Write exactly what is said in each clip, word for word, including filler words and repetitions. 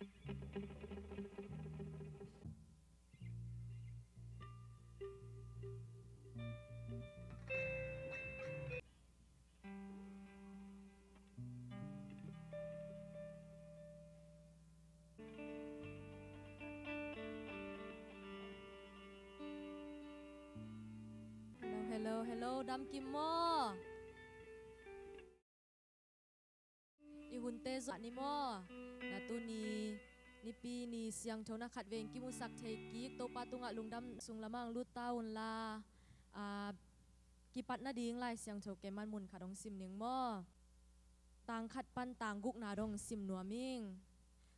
Hello, hello, hello, dam kim maw? I hunte zawh ni maw? Na tuni Nipi ni siangtho na khat veng kimusak thei kik, Topa tungah lungdam sung lamah hong lut ta unla, aa, kipat nading Lai Siangtho keman mun khat hong sim ning maw? Tang khat pan tang gukna dong sim nuam ing.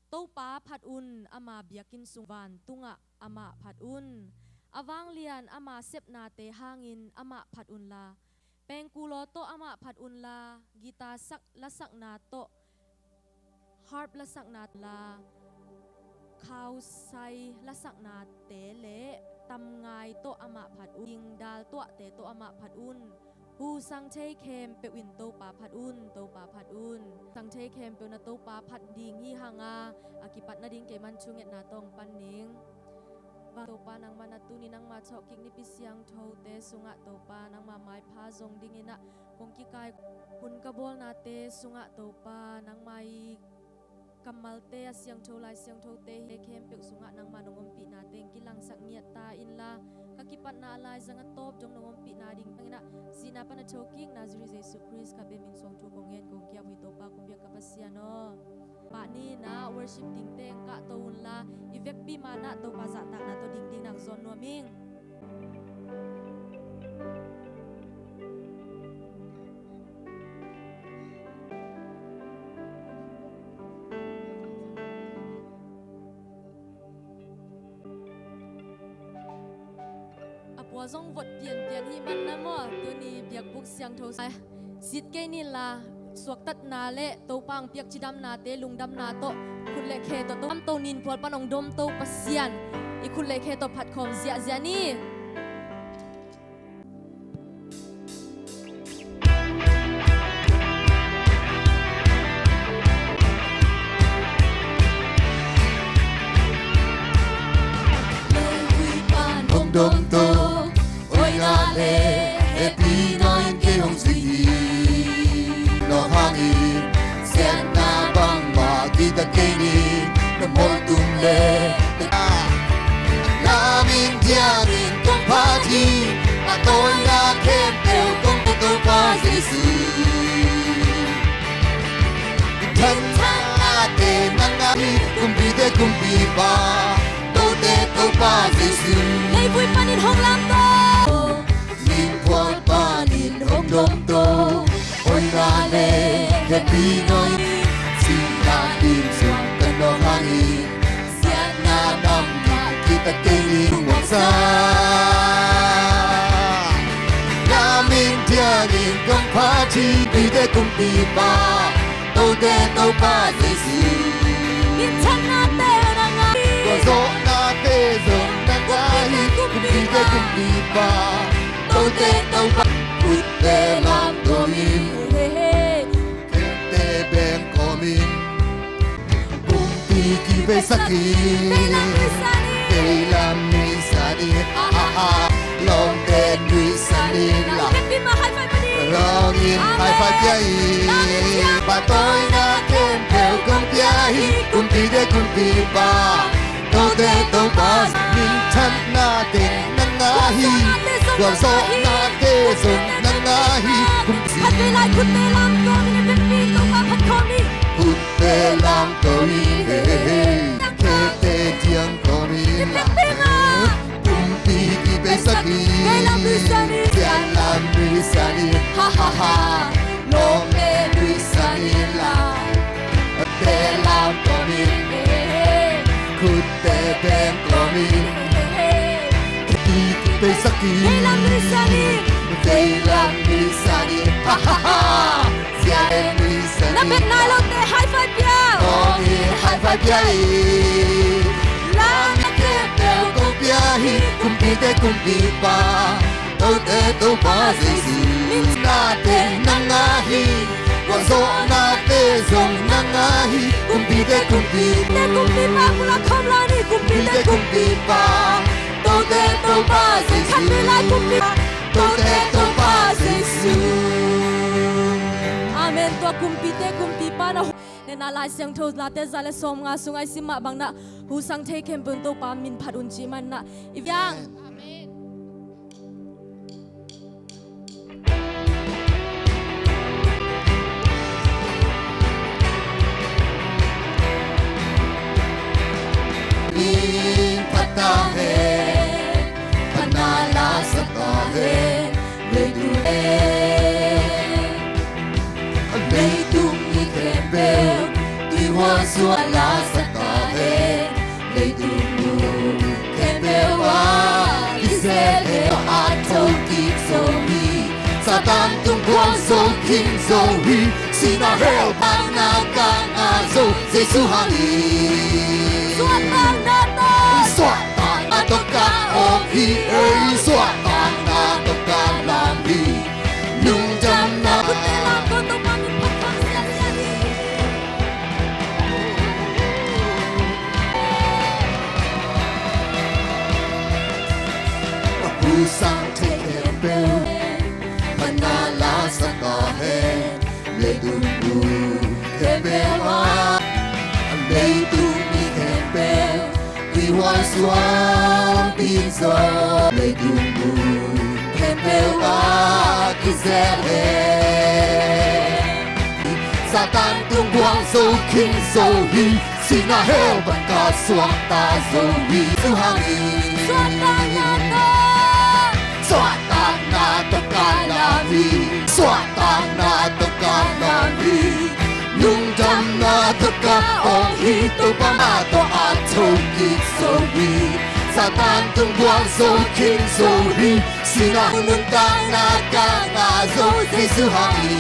Topa phat un, ama biakinn sung vantungah amah phat un. A vanglian ama sepnate hangin amah phat unla, pengkul aw tawh amah phat unla, guitar sak, lasakna tawh, harp lasakna la, khausai lasaknate le tamngai tawh amah phat un, dingdal tuahte tawh amah phat un. Hu sang thei khempeuh in Topa phat un, Topa phat un. Sang thei khempeuh na Topa phat ding hi hanga, a kipat nading keman thungetna tawh hong pan ning. Va Topa, nangmah na tuni nangmah thawhkik Nipi siangthote sungah Topa, nangmah maipha zong dinginah kong kikai hun ka bawlnate sungah Topa, nangmah i kammalte a siangtho Lai Siangthote hi khempeuh sungah nangmah nong ompihna teng kilangsak ngiat ta inla, ka kipatna a laizang a tawp dong nong ompihna ding tanginah sihna pan a thokik Nazareth Jesu Khrist kha bia min suang thu kong ngen kong kiap uh hi Topa, kong biak ka Pasian aw. Pah ni na worship dingte hong kahto unla, i vekpi manah Topa zahtakna tawh dingding nak zawn nuam ing. A pua zong vot pianpian hi man na maw, tuni biakbuk siangtho sa sit kei ni la, suaktatna le Topa hong piak cidamnate lungdamna tawh khut le khe tawh Topa to nin phual pan hong domto Pasian i khut le khe tawh phatkhawm ziahziah ni. Hong domto, oi na le, happy na in kei hong zui hi. Nawk hangin siatna bangmah kihta kei ni, na mawltum le na min diangin kong phat hi. A tawina khempeuh kong pia Topa Jesu. Thanna te nang a hi, kumpite kumpipa, tote Topa Jesu. Leivui panin hong lamto, min phual panin hong domto, oi na le, happy na in, sihna dim suang ka nawk hangin siatna bangmah kihta kei ni, hong muangsa. Na min diangin kong phat hi, kumpite kumpipa, tote Topa Jesu. Minthanna te nang a hi, gualzawhna te zong nang a hi, kumpite kumpipa, tote Topa, khutte lamto in. Hey, hey. Khutte beng kawmin, pumpi kiveisak in, veilam nuihsan in, ha, ha, ha. Lawmte nuihsan in la, lawm in high five pia in. Patawina khempeuh kong pia hi, kumpite kumpipa, tote Topa, minthanna te nang a hi, gualzawhnate zong nang a hi, kumpi. Khatvei lai khutte lamto ni, na vekpi Topa phat khawm ni. Khutte lamto ni, he, he, he. Khete diang khawm ni la. Kumpi kiveisak in. Veilam nuihsan in. Veilam nuihsan in. Ha, ha, ha. Lawmte nuihsan in la. Te lamto ni, khutte beng kawmin, kiveisak in. Veilam nuihsan in. Veilam nuihsan in. Ha, ha, ha. Sia nuihsan in. Na bet nai lote high five pia. Kawmin high five pia in. Lamna khempeuh kong pia hi, kumpite kumpipa, tote Topa Jesu. Nate nang a hi, gualzawhnate zong nang a hi, kumpi Te kumpi, te kumpipa, bula khawm lai ni, kumpite kumpipa, tote Topa Jesu. Khat vei lai kumpipa, tote Topa Jesu. Amen. Tua kumpite kumpipa na hu-, nena Lai Siangtho Late za le sawmnga sungah i sim mah bangin ah, hong sang thei khempeuh in Topa min phat un ci manin ah, i viang. Amen. Min phat ta hen, phatna la sak ta hen, leitung hen. Leitung mi khempeuh, tuihual suah la sak ta hen. Leitung mun khempeuh ah kizel hen. A thokik zo hi, Satan tung guang zo khin zo hi. Sihna hell bangna ka ngah zo, Jesu hang hi. Suahtakna tawh, suahtakna tawh ka awng hi, ei, suahtakna tawh ka lam hi. Lungdamna. Khutte lam tawh Topa min phat khawm siasia ni. A hong sang thei khempeuh, phatna la sak ta hen. Leitung mun khempeuh ah, leitung mi khempeuh, tuihual suah pin zo. Leitung mun khempeuh ah kizel hen. Satan tung guang zo khin zo hi. Sihna hell bang ka suakta zo hi. Jesu hang hi. Suahtakna tawh, suahtakna tawh ka lam hi. Suahtakna tawh ka lam hi. Lungdamna tawh ka awng hi. Topa mah tawh a thokik zo hi. Satan tung guang zo khin zo hi. Sihna hell nuntakna ka ngah zo, Jesu hang hi.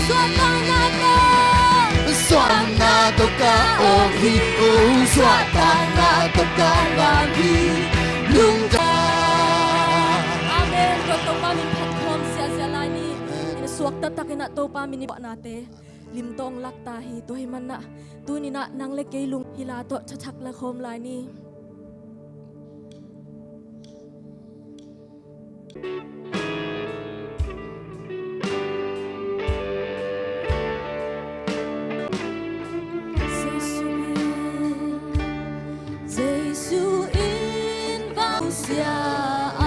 Suahtakna tawh, suahtakna tawh ka awng hi, oh, suahtakna tawh ka lam hi. Lungdam. Amen. Tua Topa min phat khawm siasia lai ni. Amen. Ina suak taktakin ah Topa min i puahnate limtawng lak ta hi. Tua hi manin ah tuni-in ah nang le kei lung hi la tawh tha thak la khawm lai ni. Jesu in, Jesu in vang sia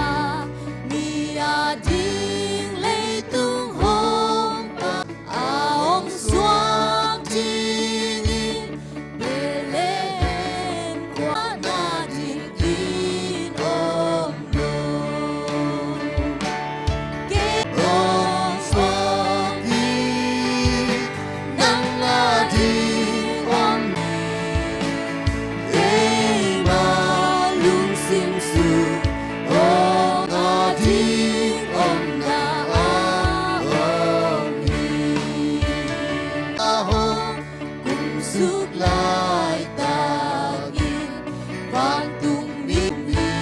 a, mi ading leitung hong pia a, hong suak dingin Bethlehem khua na dingin om lo. Kei hong suak hi, nang na ding om ni. Keima lungsim sung hong a ding omna a om hi. A hong kum suk laitakin vantung mi hi.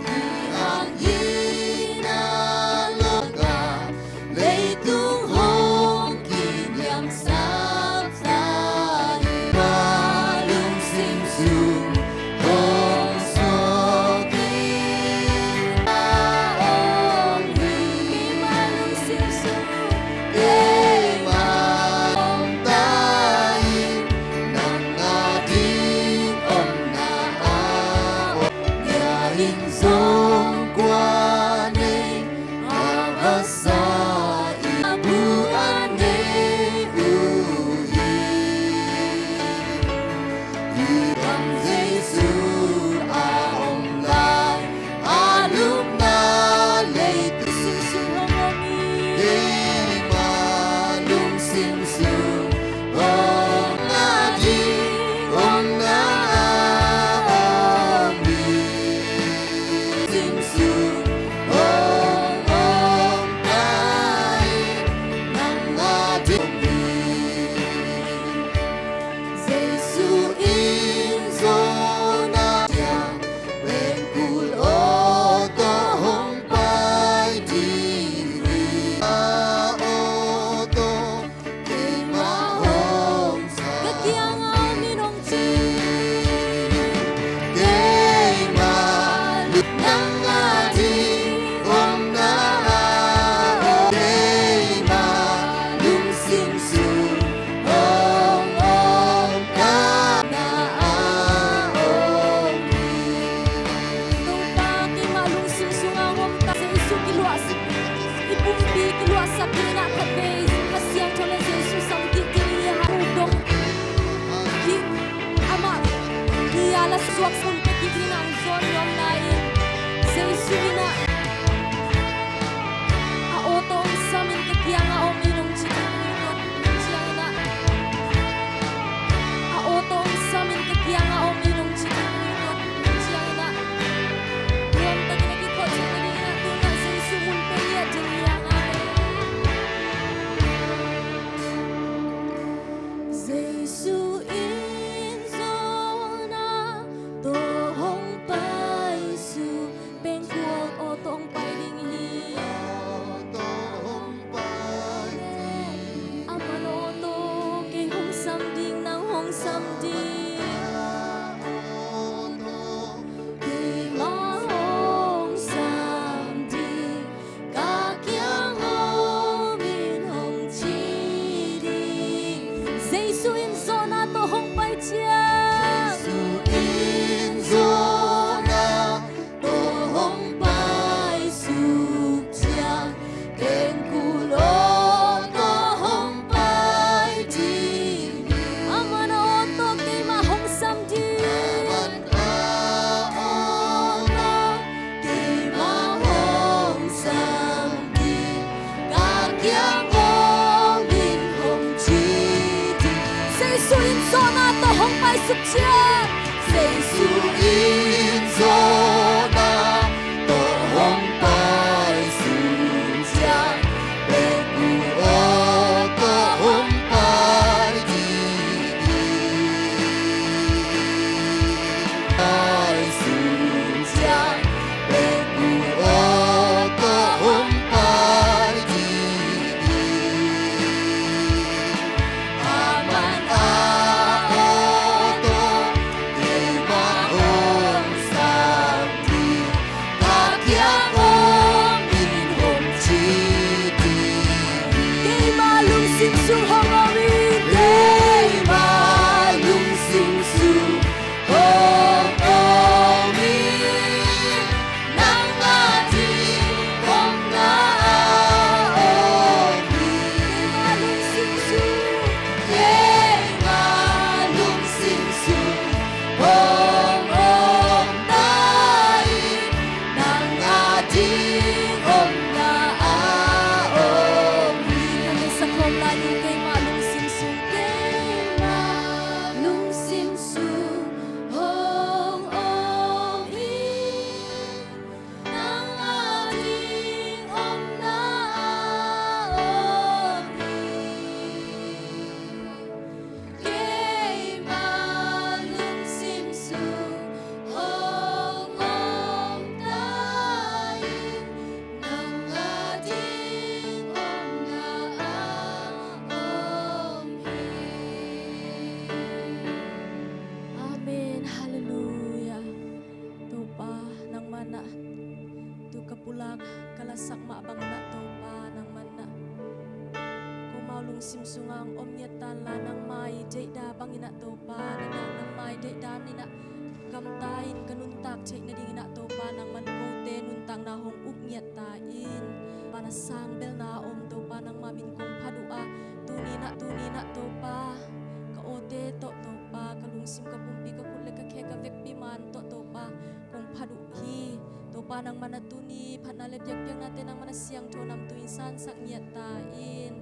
Hih hangin a lawkah leitung hong kiniamsak ta hi. Keima lungsim sung hong suak hi. Keima lungsim sung, keima om ta Jesu in Jonah tawh hong pai sung ciang, pekbul aw tawh hong pai dih in. Pai sung ciang, pekbul aw tawh hong pai dih in. Aman a aw tawh keimah hong sam ding, ka kiang om in hong ci ding. Keimah lungsim sung hong om in. Keimah lungsim sung hong om in. Nang ading omna ah om hi. Keimah lungsim sung, keimah lungsim sung hong om ta in. Nang ading omna ah om hi. Ka ngeisa khawm lai ni. Keimah lungsim sung, keimah lungsim sung hong om hi. Nang ading omna ah om hi. Keimah lungsim sung hong om ta in. Nang ading omna ah om hi. Amen. Halleluiah. Topa, nangmah in ah tu ka pulak ka lasak mah bangin ah Topa, nangmah in ah komau lungsim sungah hong om ngiat ta inla, nangmah i deihdah bangin ah Topa, na dah nangmah i deihdan in ah gamta in ka nuntak theih nadingin ah Topa, nangmah in kote nuntakna hong uk ngiat ta in. Topa, na sang belna om Topa, nangmah min kong phat uh a, tuni in ah, tuni in ah Topa, ka awte tawh Topa, ka lungsim, ka pumpi, ka khut le ka khe, ka vekpi man tawh Topa kong phat uh hi. Topa, nangmah in ah tuni phatna le biakpiaknate nangmah in ah siangtho namtui in sansak ngiat ta in.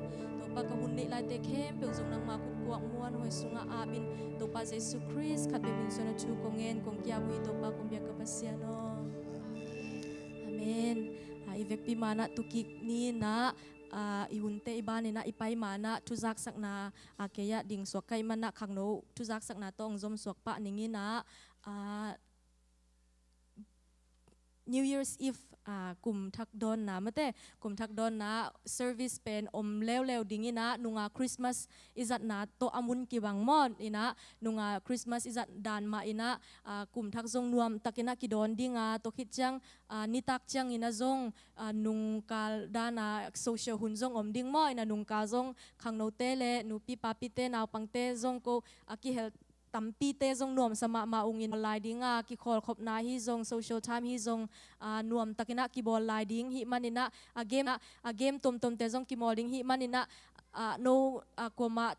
Topa, ka hun neih laite khempeuh zong nangmah khut kuak muanhuai sungah ap in. Topa Jesu Khrist khat bek min suang a thu kong ngen, kong kiap uh hi Topa, kong biak ka Pasian aw. Amen. Ah, i vekpi man ah tu kik ni in ah, ah, i hunte i ban in ah, i pai man ah thuzaksakna, ah, kei ah ding suak ka hih man ah khangno thuzaksakna tawh hong zom suak pah ning in ah, ah, New Year's Eve, ah, kum thak dawnna mate, kum thak dawnna service pen om leuleu ding in ah, nunga Christmas i zatna tawh a mun kibang maw in ah, nunga Christmas i zat dan mah in ah, ah, kum thak zong nuam takin ah kidawn ding a, tua khit ciang, ah, nitak ciangin ah zong, ah, nungkal dan a social hun zong om ding maw in ah, nungkal zong khangnote le nupi papite naupangte zong ko a kihel tampite zong nuamsa mahmah ung in, lai ding a kikhawlkhopna hi zong, social time hi zong, ah, nuam takin ah kibawl lai ding hih man in ah, a game, a game tuamtuamte zong kimawl ding hih man in ah, ah, no, ah, kuamah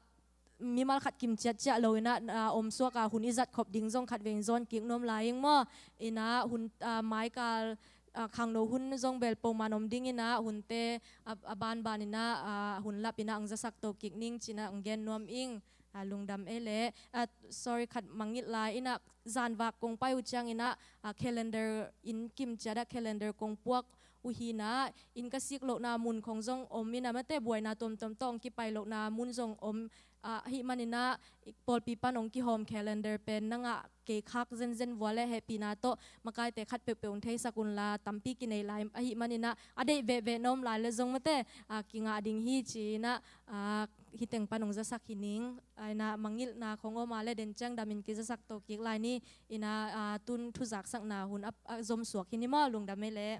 mimal khat kimciat ciah lo in ah, ah, om suak a hun i zat khop ding zong khat vei in zawn kik nuam lai ing maw. In ah hun, ah, maikal, ah, khangno hun zong bel pawlman om ding in ah, hunte a, a banban in ah, ah, hun lap in ah hong zasak to kik ning ci in ah hong gen nuam ing. Ah, lungdam ei leh. Ah, sorry, khat mangngilh lai in ah, zanvak kong pai uh ciangin ah, ah, calendar in kim ciat ah calendar kong puak uh hi in ah, inn ka sik lohna mun khong zong om in ah, mate buaina tuamtuam tawh hong kipai lohna mun zong om, ah, ahih man in ah, pawlpi pan hong kihawm calendar pen na ngah kei khak zenzen vua le hehpihna tawh makaite khat peuhpeuh hong theisak unla, tampi kinei lai ahih man in ah, a deih vehveh na om lai le zong mate, ah, kingah ding hi ci in ah, ah, hih teng pan hong zasak hi ning. Ah, in ah mangngilhna khong om a le den ciang damin kizasak to kik lai ni. In ah, ah, tun thuzaksakna hun a, a zom suak hi ni maw, lungdam ei leh.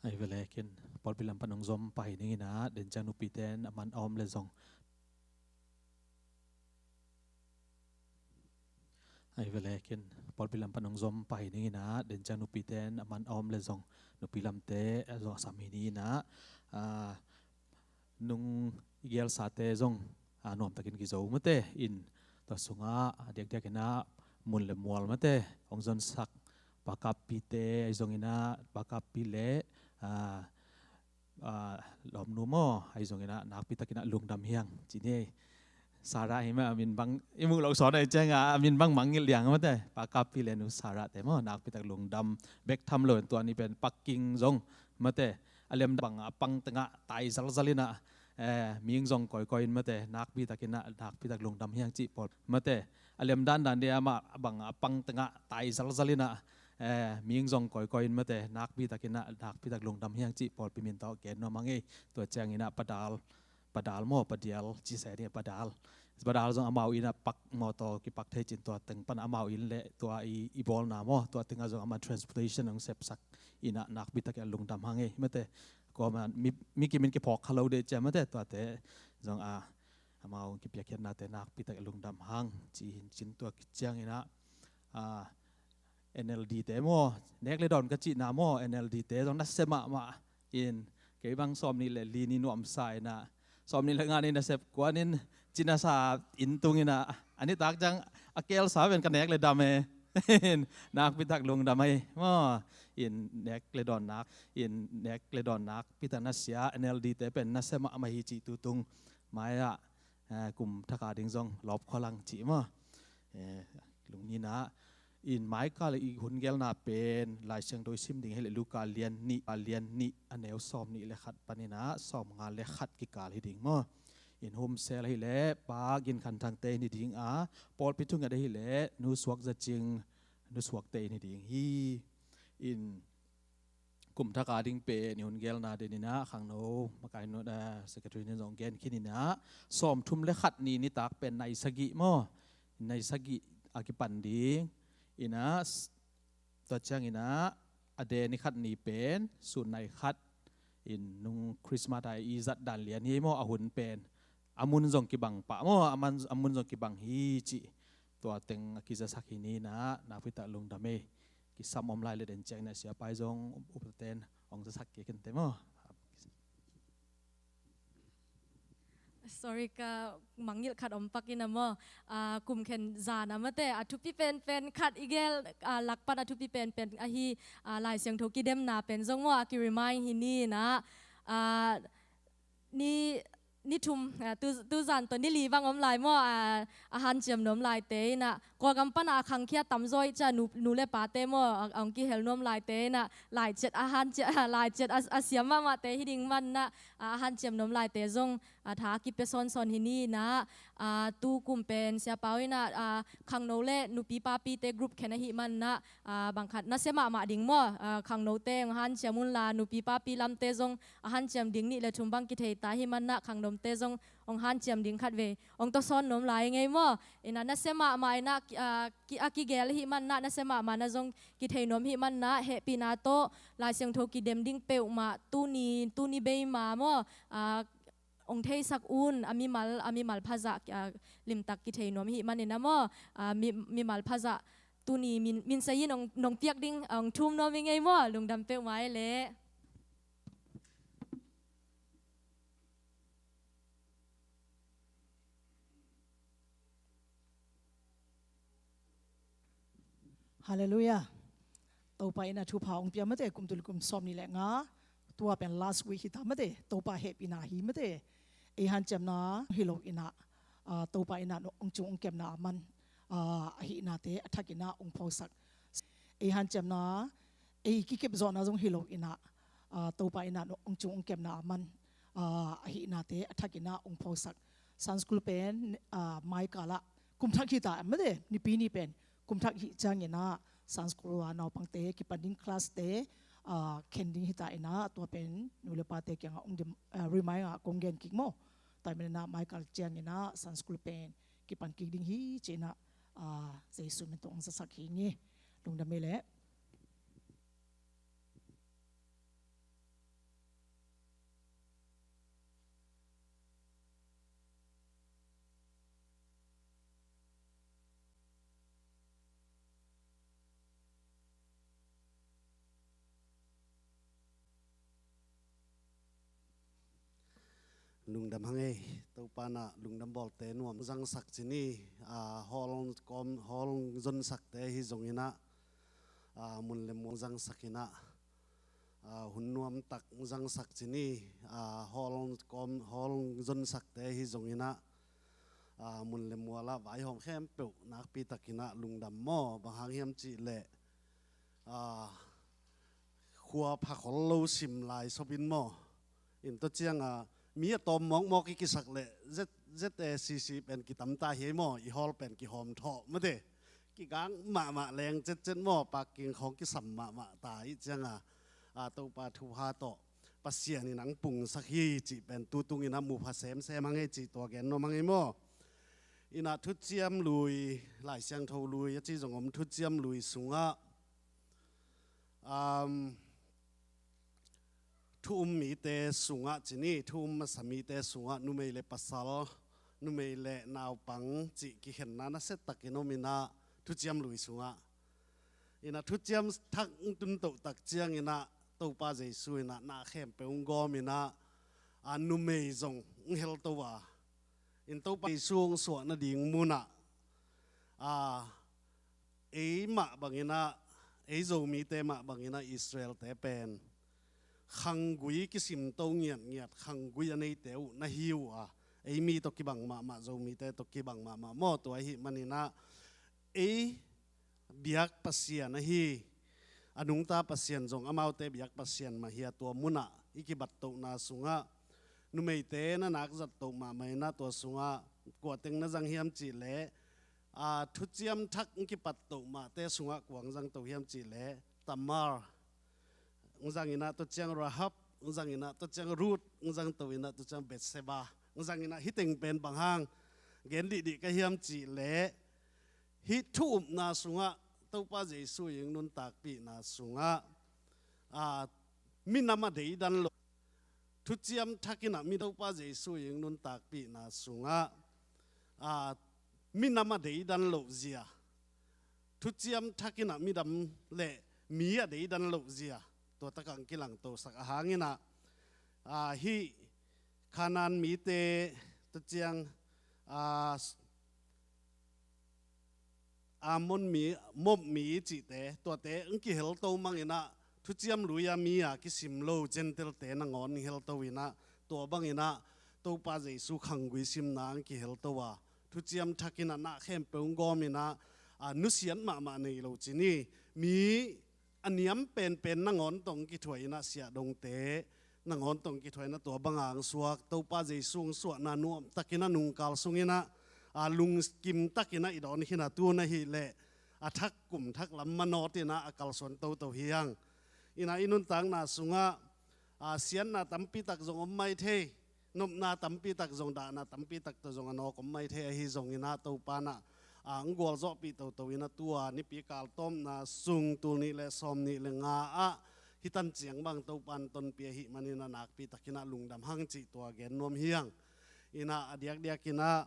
Ahi ve le ken pawlpi lam pan hong zom pah hi ning in ah, den ciang nupite in a man a om le zong. Ahi ve le ken pawlpi lam pan hong zom pah hi ning in ah, den ciang nupite in a man a om le zong, nupi lamte a zong a sam hi ni in ah, ah, nung i gelsate zong, ah, nuamtakin kizo mate in, tua sungah, ah, diakdiak in ah, mun le mual mate hong zonsak, Pa Kappi te ahi zongin ah, Pa Kappi le, ah, ah, lawmnu maw, ahi zongin ah nakpi takin ah lungdam hi hang ci ni. Sarah hi mah, a min bang i muh lo sawn ahih ciangin a min bang mangngilh liang mate, Pa Kappi le Nu Sarah te maw, nakpi tak lungdam bek tham lo in, tua ni pen Pa King zong mate, a liam bang a pang tengah tai zalzal in ah, eh, ming zong kawikawi in mate, nakpi takin ah nakpi tak lungdam hi hang cih pawl mate, a liam dandan dia amah bang a pang tengah tai zalzal in ah, eh, ming zong kawikawi in mate, nakpi takin ah nakpi tak lungdam hi hang cih pawlpi min tawh gen nuam hang ei. Tua ciangin ah Pa Dal, Pa Dal maw, Pa Dial ci se ni, Pa Dal. Pa Dal zong amau inn ah pak, mawtaw kipak thei cin, tua teng pan amau inn le tua i, i bawlna maw, tua tengah zong amah transportation hong sepsak in ah nakpi takin ah lungdam hang ei mate. Kuamah mi, mi kimin kiphawk kha lo deh cia mate, tuate zong a, amau kipiakkhiatnate nakpi tak lungdam hang ci hi in cin, tua ciangin ah, ah, N L D te maw, nek le dawn ka cihna maw, N L D te zong nasia mahmah in, kei bang sawmnih le li ni nuamsa in ah, sawmnih le nga ni nasep kuan in, cinasa in tung in ah, a nitak ciang a kelsa pen ka nek le dam e. Nakpi tak lungdam ei maw. In nek le dawn nak, in nek le dawn nakpi tak nasia, N L D te pen nasia mahmah hi cih tutung mai-ah, eh, kum thak a ding zong lawp khol hang cih maw. Eh, lungdam in ah, in maikal i hun gelna pen Lai Siangtho i sim ding hi leh Luka lian nih, a lian nih a neu sawmnih le khat panin ah sawmnga le khat kikal hi ding maw. In home cell hi leh Pa Gin Khan Thang te in hi ding a, pawlpi thunget hi leh Nu Suak Za Cing, Nu Suak te in hi ding hi. In kum thak a ding pen i hun gelna den in ah khangno makai nu, eh, secretary nih zong gen khin in ah, sawmthum le khat ni nitak pen nai sagih maw, nai sagih a kipan ding in ah, s-, tua ciangin ah a de ni khat ni pen sun nai khat, in nung Christmas a i zat dan lian hi maw, a hun pen a mun zong kibang pah maw, a man, a mun zong kibang hi cih tua teng a kizasak hi ni in ah, nakpi tak lungdam ei. Kisam om lai le den ciangin ah siapa i zong upate in hong zasak kei kente maw. Sorry, ka mangngilh khat om pak in ah maw. Ah, kum khen zan a mate, a thupi penpen khat i gel, ah, lak pan a thupi penpen ahi, ah, Lai Siangtho kidemna pen zong maw, a ki-remind hi ni in ah, ah, ni, ni thum, ah, tu, tu zan tawh ni li bang om lai maw, ah, a hanciam nuam laite in ah, Kawlgam pan a khangkhia tamzaw i cih a nu, nu le pate maw, a, a hong kihel nuam laite in ah, lai ciat a hanciam, lai ciat a, a siam mahmahte hi ding man in ah, a hanciam nuam laite zong, ah, tha a kipia sawnsawn hi ni in ah, ah, tu kum pen siapa uh in ah, ah, khangno le nupi papite group khen ahih man in ah, ah, bang khat nasia mahmah ding maw, ah, khangnote hong hanciam un la, nupi papi lamte zong a hanciam ding nih le thum bang kithei ta ahih man in ah, khangnomte zong hong hanciam ding khatvei hong tawsawn nuam lai ing ei maw. In ah nasia mahmah in ah, ki-, ah, ki-, a kigel ahih man in ah, nasia mahmah in ah zong kithei nuam ahih man in ah, hehpihna tawh Lai Siangtho kidem ding peuhmah tuni, tuni bei ma maw, ah, hong theisak un, a mimal, a mimal phazah, ah, limtak kithei nuam ahih man in ah maw, ah, mi, mimal phazah tuni min, min sei in hong, nong piak ding, hong thum nuam ing ei maw, lungdam peuhmah ei leh. Halleluiah. Topa in ah thupha hong pia mate, kum tul kum sawmnih le nga, tua pen last week hi ta mate, Topa hehpihna hi mate. Ei hanciamna hi lo in ah, ah, Topa in ah hong cung hong kemna a man, ah, ahihnate a thak in ah hong phawksak. Ei hanciamna, ei kikep zawhna zong hi lo in ah, ah, Topa in ah hong cung hong kemna a man, ah, ahihnate a thak in ah hong phawksak. Sunday school pen, ah, maikal ah kum thak hi ta mate, Nipi ni pen kum thak hi ciangin ah Sunday school a naupangte kipan ding class te, ah, khen ding hi ta in ah, tua pen nu le pate kiangah hong dem, ah, remind ah kong gen kik maw. Tua ahih man in ah maikal ciangin ah Sunday school pen kipan kik ding hi ci in ah, ah, Jesu min tawh hong zasak hi ing ei. Lungdam ei leh. Lungdam hang ei. Topa in ah lungdam bawlte nuam zangsak ci ni. A, hall kawm, hall zonsakte hi zongin ah, a, mun le mual zangsakin ah, a, hun nuamtak zangsak ci ni. A, hall kawm, hall zonsakte hi zongin ah, a, mun le mual ah vaihawm khempeuh nakpi takin ah lungdam maw. Bang hang hiam cih leh, a, khua pha khol lo sim lai sopin maw. In tua ciang a, mi a tawm mawkmawk i kisak leh Z, Z A C C pen kitam ta hi ei maw, i hall pen kihawm thawh mate. Kigak mahmah leng cetcet maw, parking khawng kisam mahmah ta i ciang a, a, Topa thupha tawh Pasian in ang pungsak hi cih pen tu tungin ah mu pha semsem hang ei cih tua gen nuam hang ei maw. In ah Thuciam Lui, Lai Siangtho Lui a ci zong om, Thuciam Lui sungah, um, thu um mite sungah ci ni, thu um masa mite sungah numei le pasal, numei le naupang cih kikhenna nasia takin om in ah Thuciam Lui sungah. In ah Thuciam Thak hong tun toh tak ciangin ah Topa Jesu in ah na khempeuh hong gawm in ah, a, numei zong hong helto a. In Topa Jesu hong suah nading munah, a, ei mah bangin ah, ei Zomite mah bangin ah Israelte pen khanggui kisimto ngiatngiat, khanggui a neite uh na hi uh a, ei mi tawh kibang mahmah, Zomite tawh kibang mahmah maw. Tua ahih manin ah ei biak Pasian ahi, a nungta Pasian zong amaute biak Pasian mah hi a, tua munah i kibattohna sungah numeite na nakzattoh mahmah in ah tua sungah kua teng na zang hiam cih leh, a, Thuciam Thak hong kipattoh mahte sungah kua hong zangto hiam cih leh, Tamar hong zang in ah tua ciang Rahab hong zang in ah tua ciang Ruth hong zangto in ah tua ciang Bathsheba hong zang in ah, hih teng pen bang hang gen dihdih ka hiam cih leh, hih thu upna sungah Topa Jesu in nuntakpihna sungah, a, minam a deidan loh, Thuciam Thak in ah mi Topa Jesu in nuntakpihna sungah, a, minam a deidan loh zia, Thuciam Thak in ah midam le mi a deidan loh zia, tua takah hong kilangtosak ahang in ah, a, hih Kanaan mite, tua ciang, a, Ammon mi, Moab mi cihte, tuate hong kihelto mang in ah, Thuciam Lui a mi a kisim lo Gentile-te nangawn hong helto in ah, tua bang in ah Topa Jesu khanggui simna hong kihelto a, Thuciam Thak in ah na khempeuh hong gawm in ah, a, nusiat mahmah nei lo ci ni, mi a niam penpen nangawn tawh hong kithuah in ah, siahdongte nangawn tawh hong kithuah in ah, tua bang a hong suak, Topa Jesu hong suahna nuamtakin a nungkal sungin ah, a, lungkim takin ah i dawn khin a, tu-in ahih leh a thak kum thak lam manawt in ah a kalsuan toto hi hang. In ah i nuntakna sungah, a, siatna tampi tak zong om maithei, nopna tampi tak zong, dahna tampi tak tawh zong a nawk om maithei, ahi zongin ah Topa in ah, a, hong gualzawhpih toto in ah, tua nipi kaltawpna sung tul nih le sawm nih le nga ah hih tan ciang bang Topa in tonpih ahih manin ah nakpi takin ah lungdam hang cih tua gen nuam hi hang. In ah a diakdiakin ah,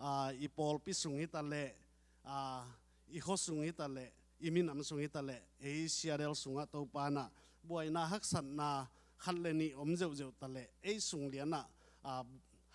a, i pawlpi sung hi ta leh, a, i khua sung hi ta leh, i minam sung hi ta leh, ei Seattle sungah Topa in ah buaina haksatna khat le nih om zeuhzeuh ta leh, ei sung lian ah, a,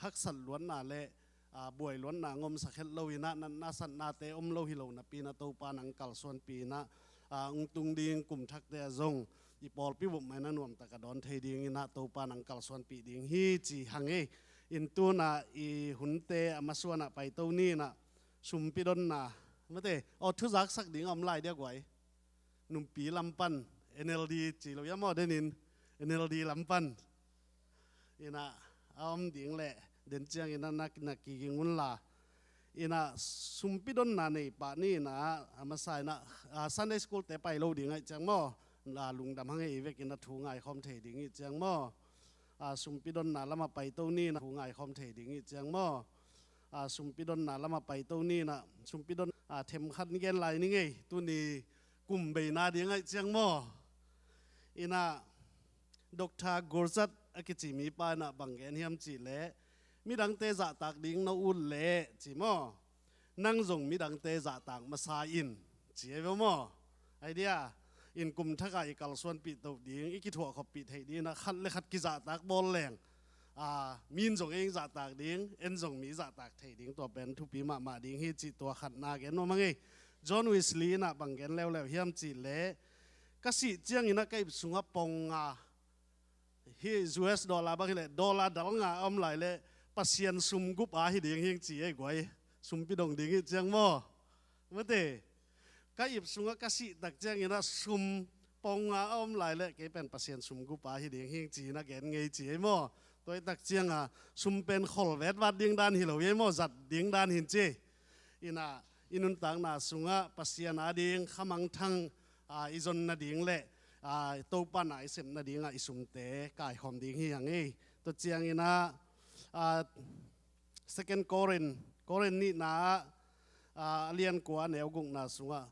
haksat luatna le, a, buai luatna hong omsak het lo in ah, natna satnate om lo hi lo napi in ah Topa in hong kalsuanpih in ah, a, hong tung ding kum thakte ah zong i pawlpi bup mah in ah nuamtak a dawn thei dingin ah Topa in hong kalsuanpih ding hi ci hang ei. In tu-in ah i hunte a masuan ah paito ni in ah, sumpi donna, mate, aw, thu zaksak ding a om lai dia guai. Numpi lam pan, N L D ci lo ia maw, den in, N L D lam pan. In ah a om ding leh, den ciangin ah na, na kiging un la. In ah sumpi donna nei pah ni in ah, a masa in ah, a, Sunday school-te pai lo ding ahih ciang maw, a, lungdam hang ei, vekin ah thu ngaikhawm thei ding ahih ciang maw. A, sumpi donna lamah paito ni in ah, thu ngaikhawm thei ding ahih ciang maw. A, sumpi donna lamah paito ni in ah, sumpi don, a, themkhat gen lai ning ei, tuni kum beina ding ahih ciang maw. In ah Doctor Gurzat a kici mipa in ah bang gen hiam cih leh, midangte zahtak ding na ut leh ci maw, nang zong midangte zahtak masa in, ci ei ve maw. Idea, in kum thak ah i kalsuanpih toh ding, i kithuahkhoppih theih ding in ah khat le khat kizahtak bawl leng, a, mi in zong ei zahtak ding, en zong mi zahtak thei ding, tua pen thupi mahmah ding hi cih tua khatna gen nuam ing ei. John Wesley in ah bang gen leuleu hiam cih leh, ka sih ciangin ah ka ip sungah pong nga, hih U S dollar bang hi leh dollar dal nga a om lai leh Pasian sum gup a hi ding hing ci ei guai. Sumpi dong ding hi ciang maw. Mate, ka ip sungah ka sih tak ciangin ah sum pong nga a om lai leh kei pen Pasian sum gup a hi ding hing ci-in ah gen ngei ci ei maw. Tua hi tak ciangah sum pen khol vetvat ding dan hi lo ei maw, zat ding dan hin ci. Inah i nuntakna sungah Pasian ading khamangthang, a, i zon nading le, a, Topa na i sep nadingah i sumte kaikhawm ding hi hang ei. Tua ciangin ah, a, Second Corinth, Corinth nihna ah, a, a lian kua a neu gukna sungah,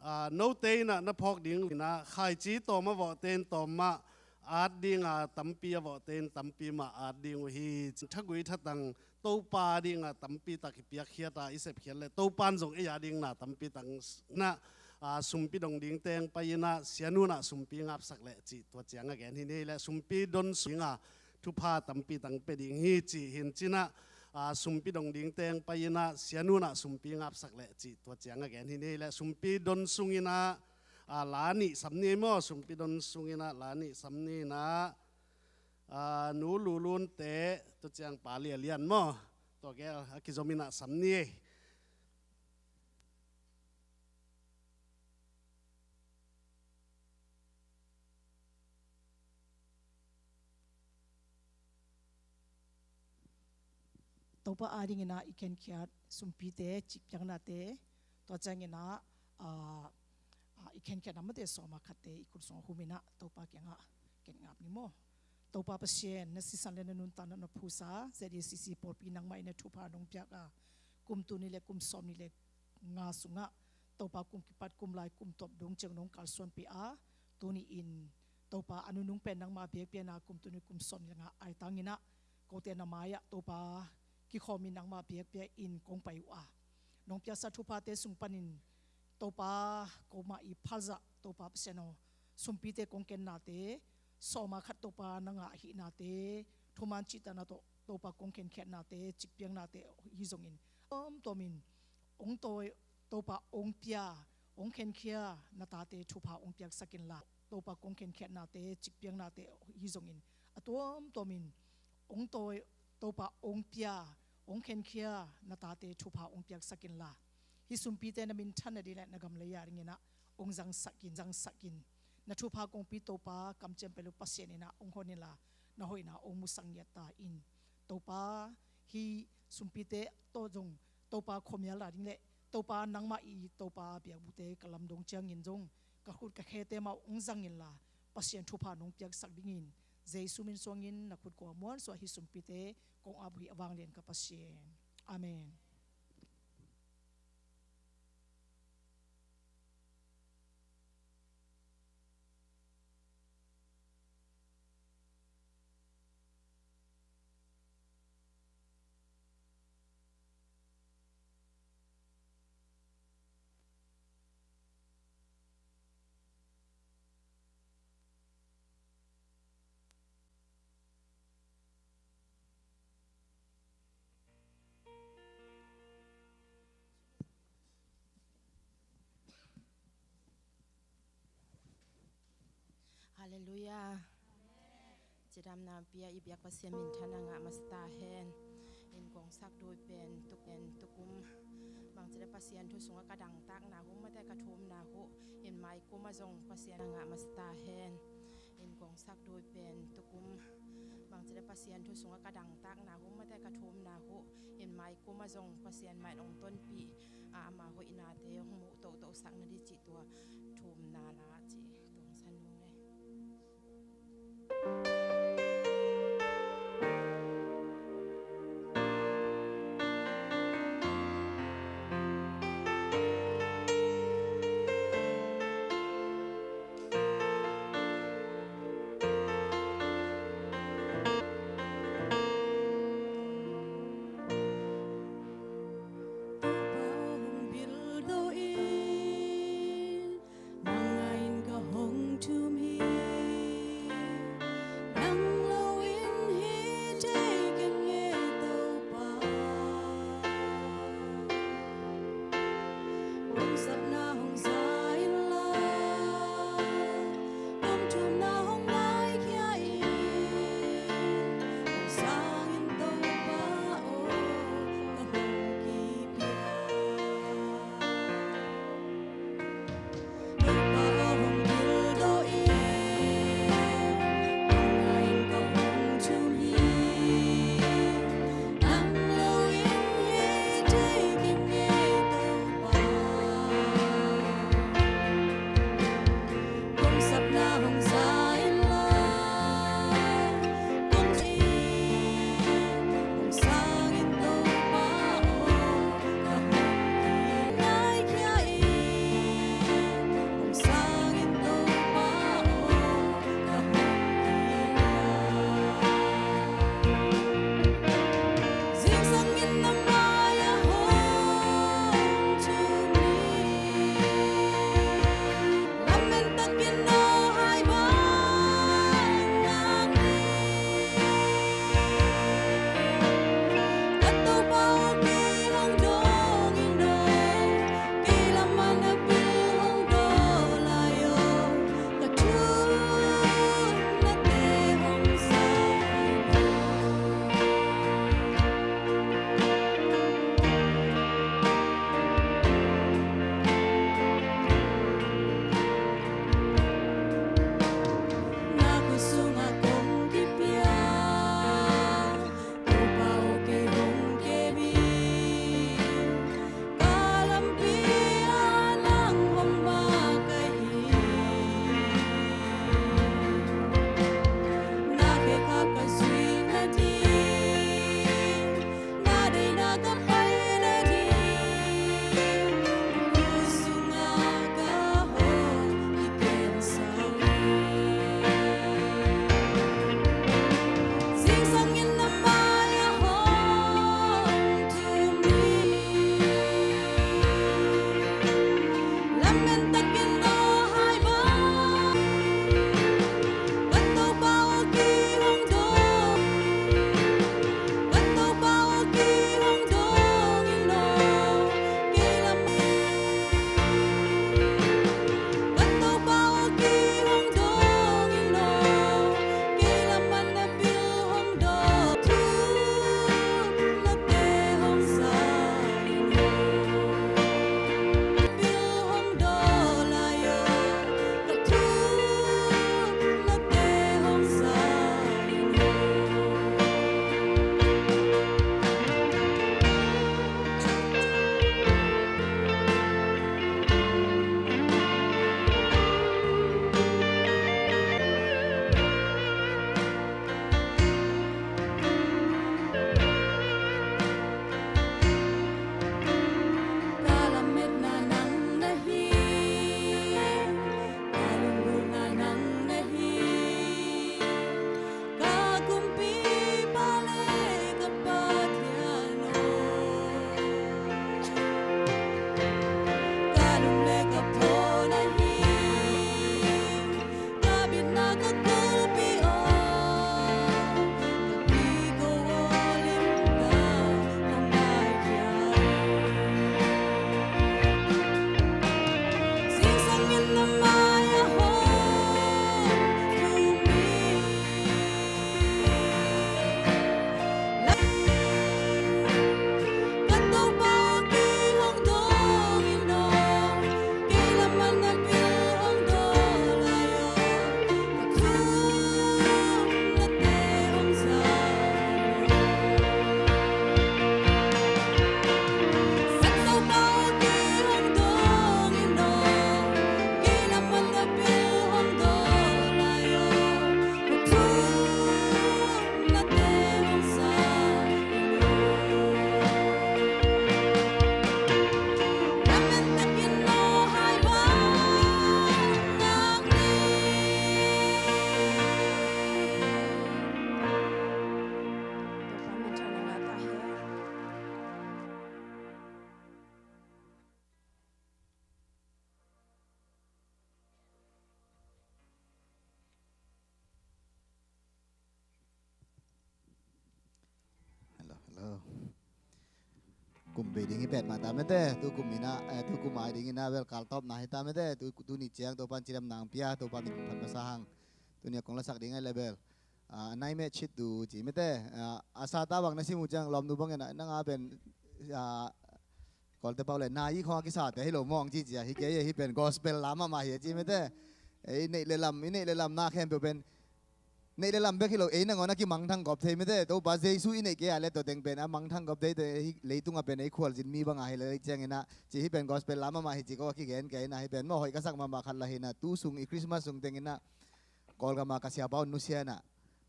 a, note in ah na phawk ding in ah khaici tawm a vawhte in tawm mah at dinga, tampi a vawhte in tampi mah at ding uh hi. Thagui thatang Topa dinga tampi tak i piakkhiat a i sepkhiat le Topa in zong ei ading na tampi tak na, a, sumpi dong ding teng pai in ah sianun ah sumpi ngapsak le cih tua ciang a gen hi ni le sumpi don sung a thupha tampi tang pia ding hi cih hin ci-in ah, a, sumpi dong ding teng pai in ah sianun ah sumpi ngapsak le cih tua ciang a gen hi ni le sumpi don sung in ah, a, la nih sam ni maw, sumpi don sung in ah la nih sam ni in ah, a, Nu Lulunte, tua ciang Pa Lia Lian maw, tua gel a kizom in ah sam ni ei. Topa adingin ah i khenkhiat sumpite, cikpiaknate, tua ciangin ah, a, a, i khenkhiatna mate sawm a khatte i khut sungah hum in ah Topa kiangah ken ngap ni maw. Topa Pasian, na sisan le na nuntakna na phusa Z A C C pawlpi nangmah in na thupha nong piak a, kum tul nih le kum sawm nih le nga sungah Topa kum kipat kum lai kum tawp dong ciang nong kalsuanpih a, tuni-in Topa a nunung pen nangmah biakpiakna kum tul nih kum sawm nih le nga aitang in ah kote na mai-ah Topa kikhawmin nangmah biakpiak in kong pai uh a, nong piaksa thuphate sung panin Topa, komah i phalzah Topa Pasian aw, sumpite kong kennate sawm a khat Topa na ngah ahihnate, thuman cihtakna tawh Topa kong khenkhiatnate, cikpiaknate hi zongin tuamtuamin hong tawi, Topa hong pia, hong khenkhia na tate thupha hong piaksak inla, Topa kong khenkhiatnate, cikpiaknate hi zongin a tuamtuamin hong tawi, Topa hong pia, hong khenkhia na tate thupha hong piaksak inla, hih sumpite na minthan nading le na gam lei a dingin ah hong zangsak in, zangsak in. Na thupha kongpi Topa kamciam pelu Pasian in ah hong hon inla, na hoihna hong musak ngiat ta in. Topa, hih sumpite tawh zong Topa khuamial a ding le Topa nangmah i Topa biakbukte ka lamdang ciangin zong ka khut ka khete mah hong zang inla, Pasian thupha nong piaksak dingin Jesu min suangin na khut kua muan suah hih sumpite kong ap uh hi a vanglian ka Pasian. Amen. Halleluiah. Cidamna pia i biak Pasian minthan a ngah masa ta hen. In kong sak dui pen tuk pen tukum. Bangci le Pasian thu sungah ka dangtakna hu mate ka thumna hu. In mai kum a zong Pasian a ngah masa ta hen. In kong sak dui pen tukum. Bangci le Pasian thu sungah ka dangtakna hu mate ka thumna hu. In mai kum a zong Pasian mai nong tonpih a, ama hoihnate hong muh tohtoh sakna ding cih tua thumna na cih tungsan nung e. Topa hong bildo in, nang a in ka Kum bei ding hi pet mah ta mete, tu kum in ah, eh, tu kum ai ding in ah bel kal tawpna hi ta mete, tu, tuni ciang Topa'n cidamna hong pia, Topa'n min phat masa hang. Tuni a kong lasak ding a le bel, ah, nai meh chit tu ci mete, ah, a sa ta bang na sim uh ciang lawmnu bang in ah, nang a pen, ah, Kawlte pau le, na i khong a kisate hi lo mawng ci ci a, hi kei e, hi pen gospel lam mahmah hi a ci mete. Ei neih le lam, i neih le lam na khempeuh pen neih le lam bek hi lo, ei nangawn a kimangthang gawp thei mete. Topa Jesu i neih kei a le tua teng pen a mangthang gawp thei te, hi leitung a pen ei khualzin mi bang a hi le lei ciang in ah, ci hi pen gospel lam mahmah hi ci ko a kigen kei in ah, hi pen maw hoih ka sak mahmah khat la hi in ah, tu sung i Christmas sung teng in ah Kawlgam a ka siapa un nusia in ah,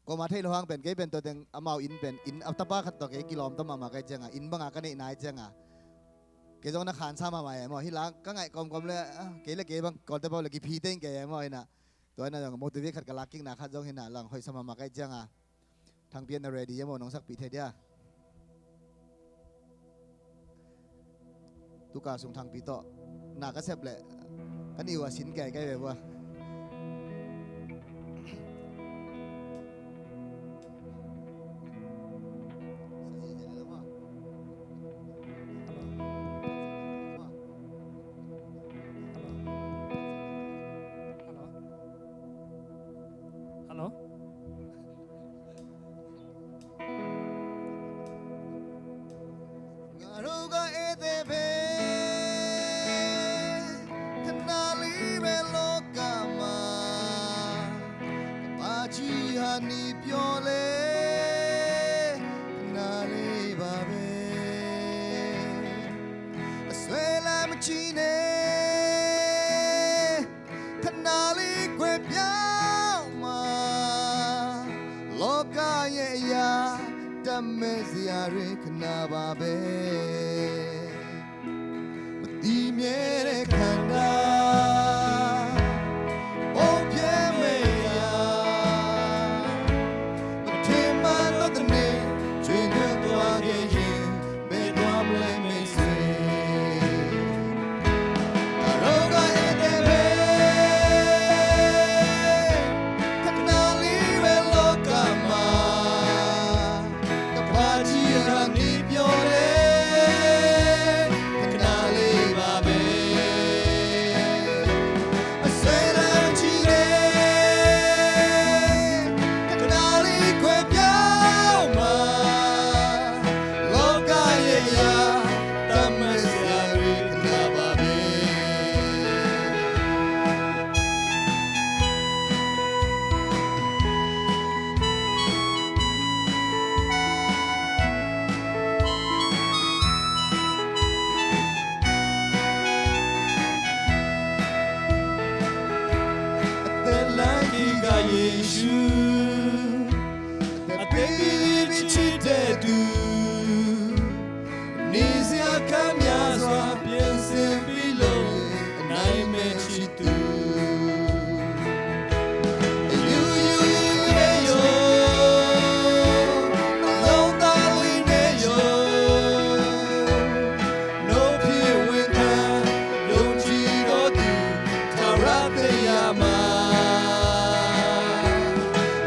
kuamah thei lo hang pen, kei pen tua teng amau inn pen, inn a tapa khat tawh kei kilawm ta mahmah ka hih ciang a, inn bang a ka neihna hih ciang a, kei zong na khansa mahmah e maw, hi la ka ngaih kawmkawm le, ah, kei le kei bang Kawlte pau le kiphi teng kei e maw hi in ah, tua in ah zong motivate khat ka lak kikna khat zong hi in ah lang hoihsa mahmah ka hih ciang a, Thangpi in ah ready e maw, nong sakpih thei dia. Tuka sung Thangpi tawh na ka sep leh ka nih uh a sin kei kei ve vua. Hello? Ngaro ka ete be, khanali be loka ma, pachi hani pyole, khanali ba be, aswela machine. ခဏလေးကွယ်ပြောင်းမှာ လောကရဲ့အရာ တတ်မဲ့စရာတွေ ခဏပါပဲ မတည်မြဲတဲ့ခန္ဓာ ပုံပြမဲ့အရာ မထင်မှတ်တော့တနေ့ ကျွေးနွမ်းသွားခဲ့ရင် ဘယ်သွားမလဲမိတ်ဆွေ အရောဂါဧည့်သည်ပဲ ခဏလေးပဲလောကမှာ ကမ္ဘာကြီးဟာနေပြောတယ် ခဏလေးပါပဲ အစွဲလမ်းကြီးတယ် ခဏလေးကွယ်ပြောင်းမှာ လောကရဲ့အရာ တတ်မှတ်စရာတွေခဏပါပဲ အသက်လမ်းကြီးကယေရှု အသက်ပေးချစ်တဲ့သူ နေစရာခန်းများစွာပြင်ဆင်ပြီးလို့ အနိုင်မဲ့ချစ်သူ အယူယူယူနဲ့ရော အလုံးသားလေးနဲ့ရော နှုတ်ဖြင့်ဝန်ခံ ယုံကြည်တော်သူ ထာဝရတရားမှာ အ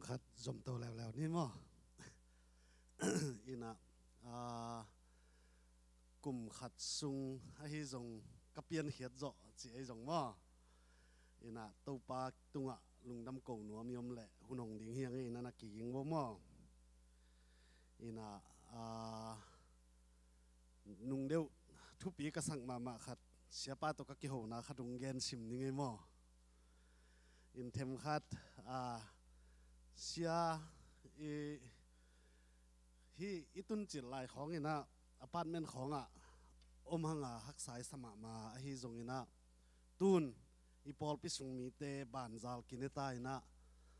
khat zom to leuleu ni maw? Ina, ah, kum khat sung ahi zong ka piankhiat zawh ci ahi zong maw? Ina, Topa tungah lungdam ko nuam i om leh hun hong ding hi ing ei, ina na kiging vo maw? Ina, ah, nung deuh thupi ka sak mahmah khat, siapa tawh ka kihona khat hong gen sim ning ei maw? In themkhat, ah, sia i, hi i tuncil lai khawng ina apartment khawngah om hanga haksa i sa mahmah ahi zong ina tun i pawlpi sung mite banzal kineta ina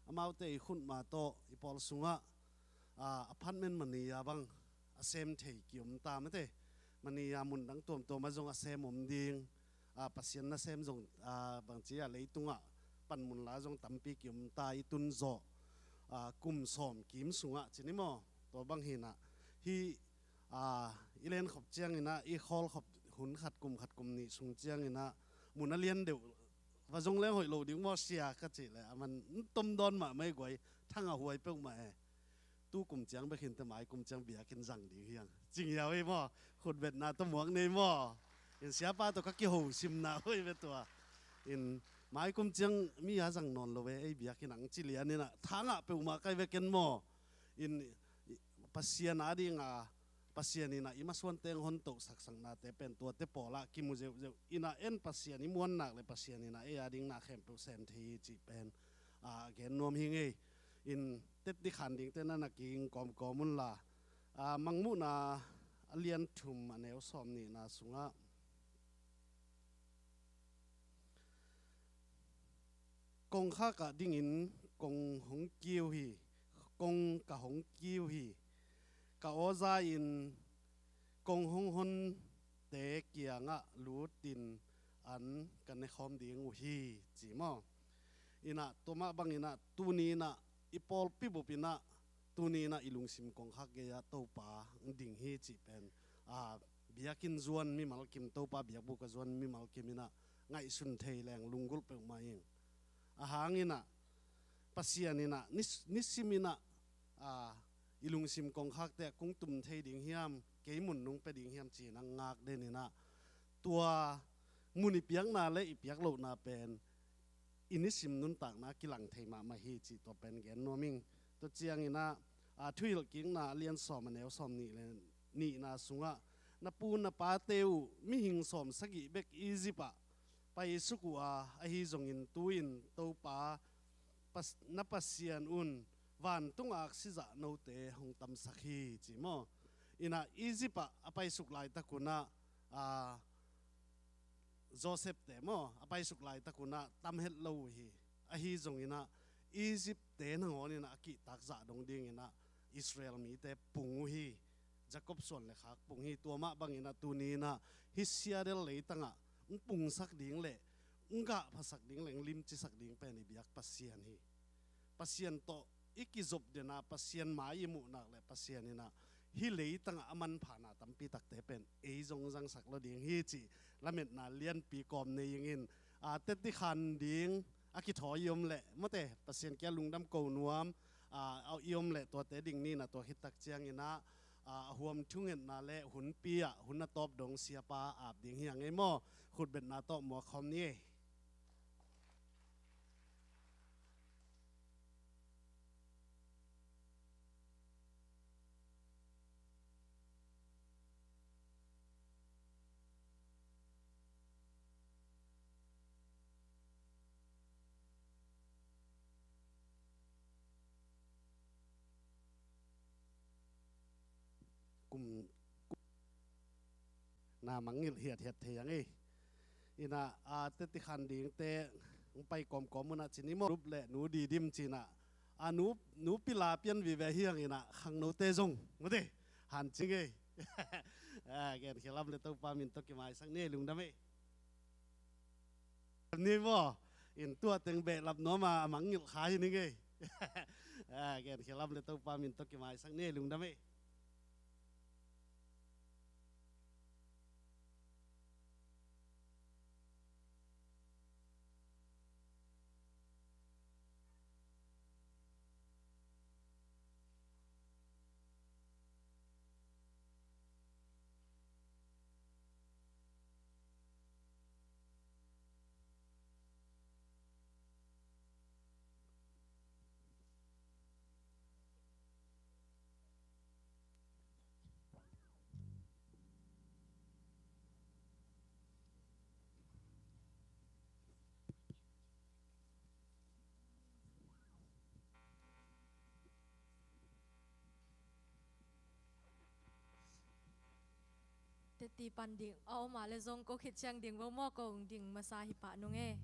amaute i khutma tawh i pawl sungah, ah, apartment mania bang a sem thei ki-om ta mate. Mania mun dang tuamtuam ah zong a sem om ding, ah, Pasian nasem zong, ah, bangci a leitungah panmun la zong tampi ki-om ta i tun zawh, ah, kum sawm kim sungah ci ni maw? Tua bang hi ina hi, ah, i lenkhop ciang ina i khawlkhop hun khat kum khat kum nih sung ciang ina mun a lian deuh va zong leng hoih lo ding maw sia ka cih leh a man tom dawn mahmah i guai thang a huai peuhmah e. Tu kum ciang bek hi inteh mai kum ciang biakinn zang ding hi ing ci ngiau ei maw? Khutbetna tawh muak nei maw? In siapa tawh ka kiho simna hoih ve tua. In mai kum ciang mi a zang nawn lo ve ei biakinn ang ci lian ina thangah peuhmah kai ve ken maw? In Pasian a dinga Pasian ina i masuan teng hon tohsak saknate pen tuate pawlah kimu zeuhzeuh ina en Pasian i muannak le Pasian ina ei a ding na khempeuh sem thei hi cih pen, ah, gen nuam hi ing ei. In tet dikhan dingte na na kiging kawmkawm unla, ah, Mangmuhna a lian thum a neu sawm nihna sungah kongkhak ah dingin kong hong kiu hi, kong ka hong kiu hi. Ka aw za in kong hong honte kiangah lutin an ka nekhawm ding uh hi ci maw? Ina tua mah bang ina tuni ina i pawlpi bup ina tuni ina i lungsim kongkhak gei-ah Topa ding hi cih pen, ah, biakinn zuan mimal kim, Topa biakbuk a zuan mimal kim ina ngaihsun thei leng lunggulh peuhmah ing. A hang ina Pasian ina ni, nisim ina, ah, i lungsim kongkhakte kong tum thei ding hiam, kei mun nong pia ding hiam ci ina ngak den ina tua mun i piakna le i piak lohna pen i nisim nuntakna kilang thei mahmah hi cih tua pen gen nuam ing. Tua ciang ina, ah, Thuhilhkikna a lian sawm a neu sawm nih le nihna sungah na pu na pate uh mihing sawm sagih bek Egypt ah paisuk uh a, ahi zongin tu-in Topa Pas-, na Pasian un vantung aksi zah note hong tamsak hi ci maw? Ina Egypt ah a paisuk laitak unah, ah, Joseph te maw a paisuk laitak unah tam het lo uh hi. Ahi zong inah Egypt te nangawn inah a kihtak zah dong ding inah Israel mite pung uh hi. Jacob suan le khak pung hi. Tua mah bang inah tuni inah hih siadel leitangah hong pungsak ding le hong gahphasak ding le hong limcisak ding pen i biak Pasian hi. Pasian tawh i kizop dena Pasian mai i muhnak le Pasian inah hih leitangah a manphana tampi takte pen ei zong zangsak lo ding hi cih lametna lianpi kawm nei ingin, a, teti khan ding a kithawi i om leh mate Pasian kia lungdam ko nuam, a, i om leh tuate ding nina tua khittak ciang inah, a, a huam thungetna le hunpi ah hun a tawp dong siapa ap ding hi a ngei maw? Khutbetna tawh muak khawm ni ei. Kum, kum na mangngilh hiathiat thei ang ei. Inah, a, teti khan dingte hong pai kawmkawm unah cin i maw? Rup le nu Didim cinah, a, nu, nu pila pian vive hi ang inah khangnote zong mate hancing ei. A, genkhialam le Topa min tawh kimaisak ni ei, lungdam ei. Ni maw? In tua teng behlap nuama a mangngilh kha hi ning ei. A, genkhialam le Topa min tawh kimaisak ni ei, lungdam ei. Ti pan ding a om a le zong ko khit ciang ding vo maw, ko ding masa hi pah nung e.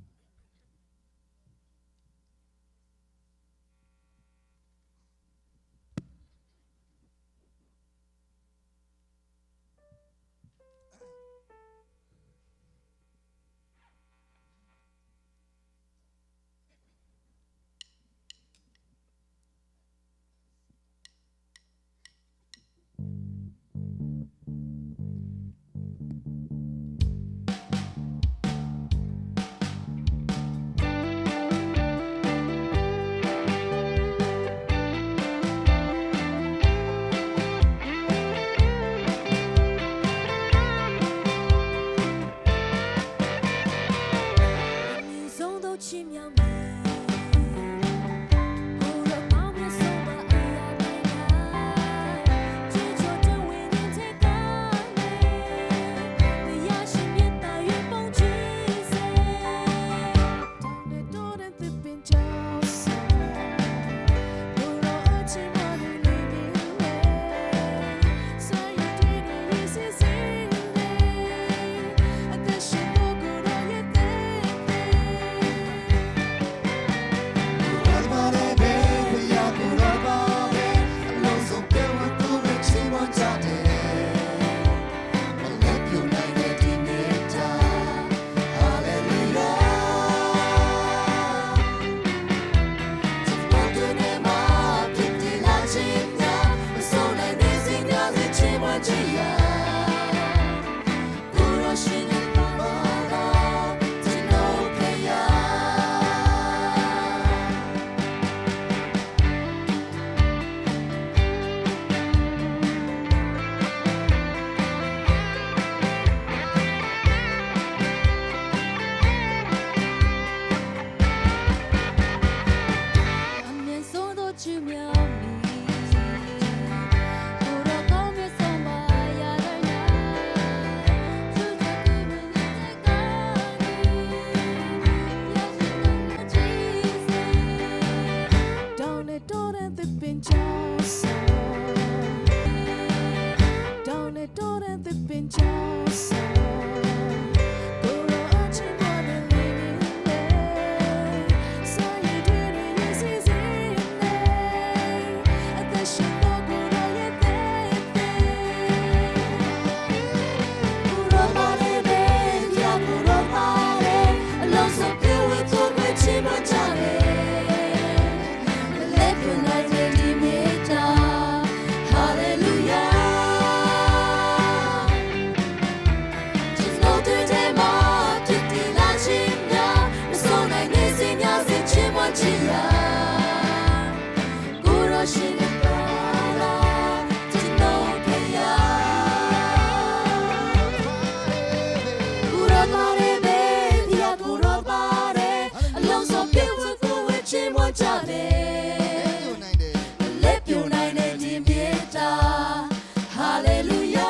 Hallelujah.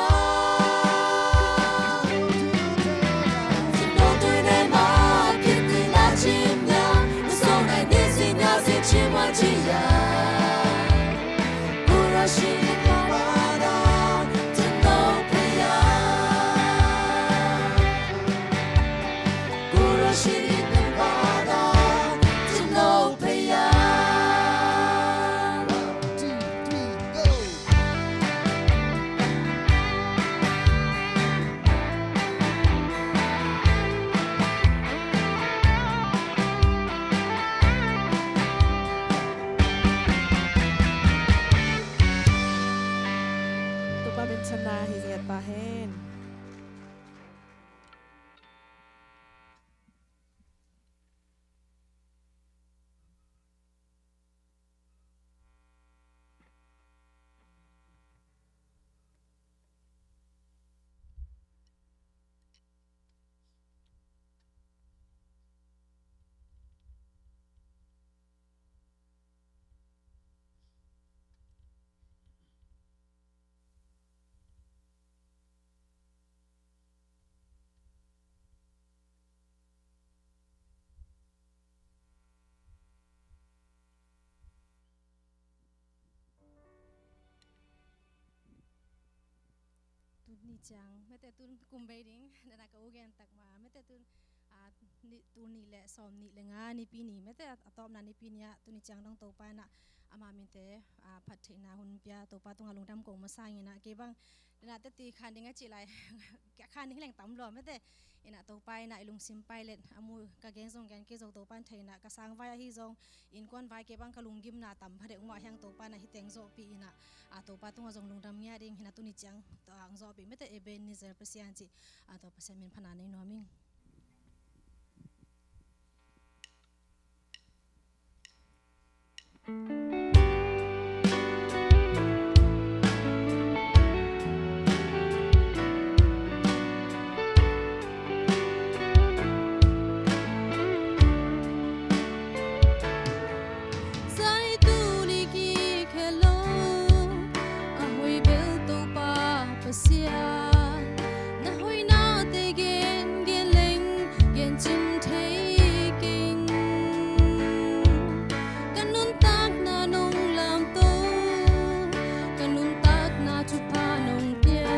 Topa min thang na hi ngiat pah hen. Ni ciang mete tun kum bei ding, dana ka u gen tak ma mete tun, a, ni, tul nih le sawm nih le nga Nipi ni mete a, a tawpna Nipi ni ah tuni ciang dong Topa in ah ama minte, a, phat theihna hun pia Topa tungah lungdam ko masa ing in ah kei bang dana teti khan ding a cih lai khan ding hi leng tam lua mete in ah Topa in ah i lungsim pai let a mu ka gen zong gen kei zo Topa in thei in ah ka sang vai ahi zong innkuan vai kei bang ka lunggimna tam pha deuh mah hiang Topa in ah hi teng zawhpih in ah, a, Topa tungah zong lungdam ngiat ding hi in ah tuni ciang, a, ang zawhpih mete Ebenezer Pasian cih, a, Topa Pasian min phatna nei nuam ing. Zai tuni kikhel lo a hoih bel Topa Pasian, na hoihnate gen gen leng gen cin thei keng. Ka nuntakna nong lamto, ka nuntakna thupha nong pia.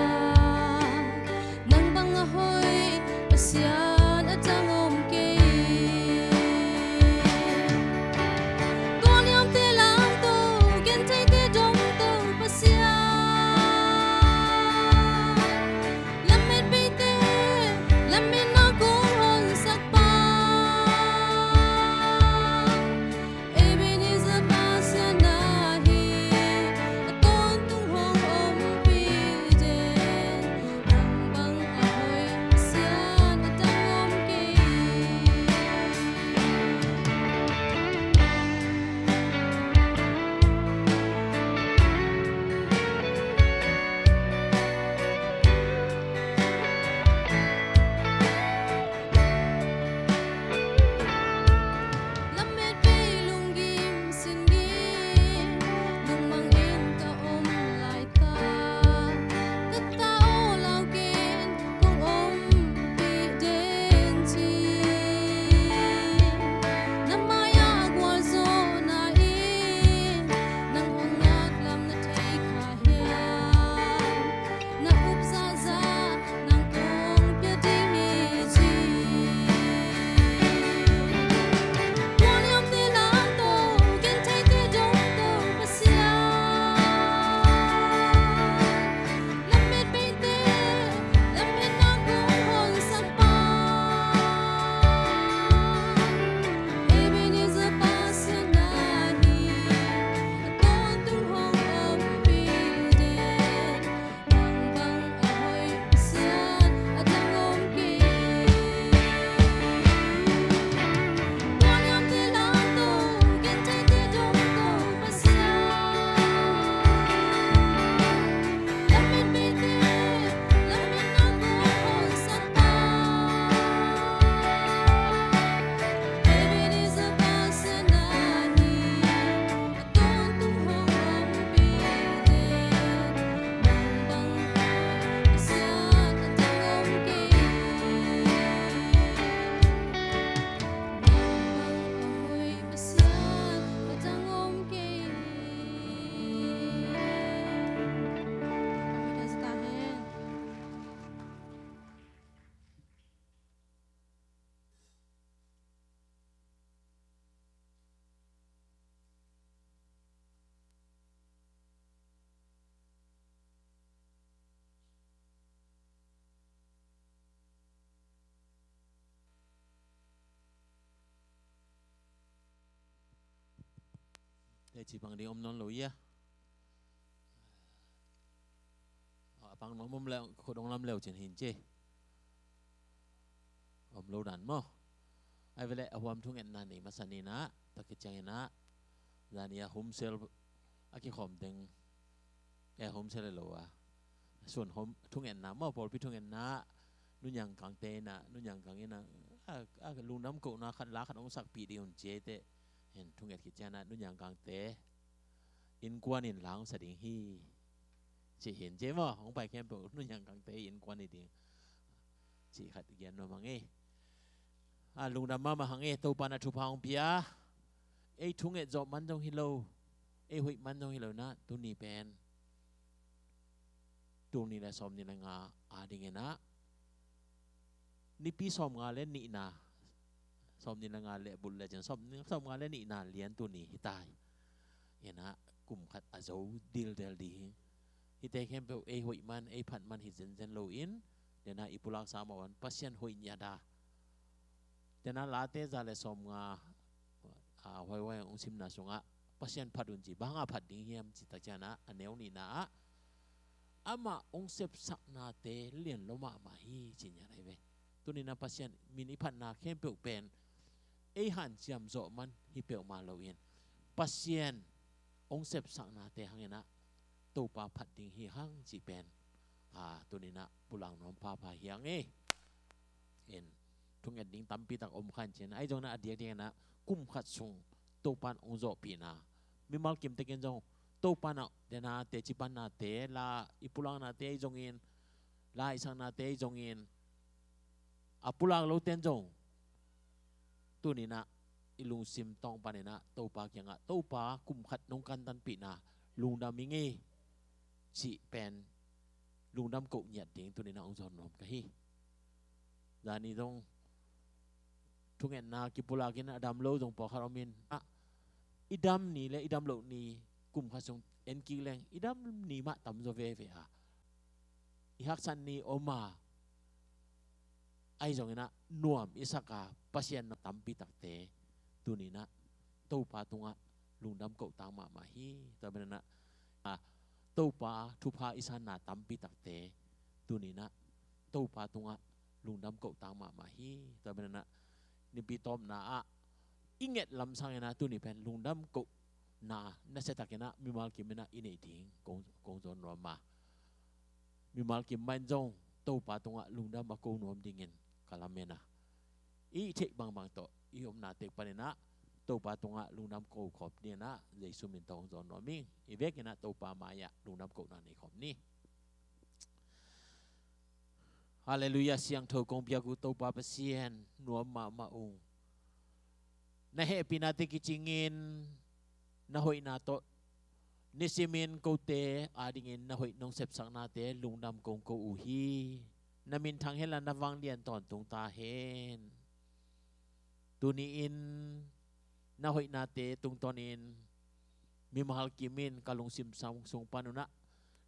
Nang bang a hoih Pasian a dang om kei. Tua liamte lamto, gentheite dongto Pasian. Lamet beite, lametna kong honsak pa. Ebenezer Pasian na hi, a tawntung hong ompih den. Nang bang a hoih Pasian a dang om kei. Lamet bei lunggim sin ding, lungmang in ka om laitak. Ka ta aw lau ken kong ompih den ci. Na mai-ah gualzawhna in nang hong ngaklam na thei kha hiam? Na up zahzah nang kong pia ding hi ci. Tua liamte lamto, gentheite dongto Pasian. Lamet beite, lametna kong honsak pa. Ebenezer Pasian na hi, a tawntung hong ompih den. Nang bang a hoih Pasian a dang om kei. Tua liamte lamto, gentheite dongto Pasian. Lamet beite, lametna kong honsak pa. Ebenezer Pasian na hi, a tawntung hong ompih den. Nang bang a hoih Pasian a dang om kei. Nang bang a hoih Pasian a dang om kei. Teci bang ding om nawn lo ia. A pang nuam om leh khuadong lam leu cin hin ci. Om lo dan maw? Ai veleh a huam thungetna nei masa ni na, tak ciangin ah zani a homsel a kikhawm teng, e, homsel lo a sun hom thungetna maw, pawlpi thungetna, nunyang kangte in ah, nunyang kang in ah, a, a lungdam kohna khat la khat hong sakpih ding un ci ei teh. Hin thunget khit ciangin ah nunyang kangte innkuan in la hong sa ding hi. Cih hin ci maw, hong pai khempeuh nunyang kangte innkuan hi ding. Cih khat gen nuam hang ei. A lungdam mahmah hang ei, Topa na thupha hong pia. Ei thunget zawh man zong hi lo, ei hoih man zong hi lo in ah tuni pen tul nih le sawm nih le nga adingin ah nipi sawm nga le nihna, sawm nih le nga le bulh le ciang sawm, sawm nga le nihna lian tuni hi ta hi. Inah kum khat a zo dildel ding hi. Hihte khempeuh ei hoih man, ei phat man hi zenzen loin, denah i pulaksa mah un Pasian hoih ngiat a, denah Late za le sawm nga, a, huaihuai hong simna sungah Pasian phat un ci, bang a phat ding hiam cih tak ciangah a neu nihna ah amah hong sepsaknate lian lo mahmah hi ci ngiat ahi ve. Tuninah Pasian min i phatna khempeuh pen ei hanciam zawh man hi peuhmah loin Pasian hong sepsaknate hanginah Topa phat ding hi hang cih pen, a, tuninah pulak nuam phapha hi hang e. In thunget ding tampi tak om khan cin, ahi zongin a diakdiakin ah kum khat sung Topa in hong zawhpihna, mimal kim tekin zong Topa in ah denah teci pannate la, i pulaknate ahi zongin, la i saknate ahi zongin, a pulak loten zong tuninah i lungsim tawng paninah Topa kiangah, Topa, kum khat nong kantanpihna lungdam ing e cih pen lungdam koh ngiat ding tuninah hong zawn nuam ka hi. Zani zong thungetna kipulakin a dam lo zong pawlkhat omin, ah, i dam ni le i dam loh ni kum khat sung en kik leng i dam ni mah tamzaw veve a, i haksat ni om a, ahi zongin ah nuam i sak a Pasian nuam tampi takte tuninah Topa tungah lungdam kohtak mahmah hi. Tua maninah, a, Topa thupha i sanna tampi takte tuninah Topa tungah lungdam kohtak mahmah hi. Tua maninah nipi tawpna ah i nget lam sanginah tuni pen lungdam kohna nasiatakinah mimal kiminah i neih ding kong, kong zawn nuam a, mimal kim mah in zong Topa tungah lungdam a ko nuam dingin ka lamen a, i theih bangbang tawh i omna tek paninah Topa tungah lungdam ko khawm dinginah Jesu min tawh hong zawn nuam ing. I vekinah Topa mai-ah lungdam kohna nei khawm ni. Halleluiah. Siangtho kong biak uh Topa Pasian, nuam mahmah ung. Na hehpihnate kicingin na hoihna tawh nisimin kote adingin na hoih nong sepsaknate lungdam kong ko uh hi. Na minthang henla na vanglian tawntung ta hen. Tuni-in na hoihnate tungtawnin mimal kimin ka lungsim sung panunah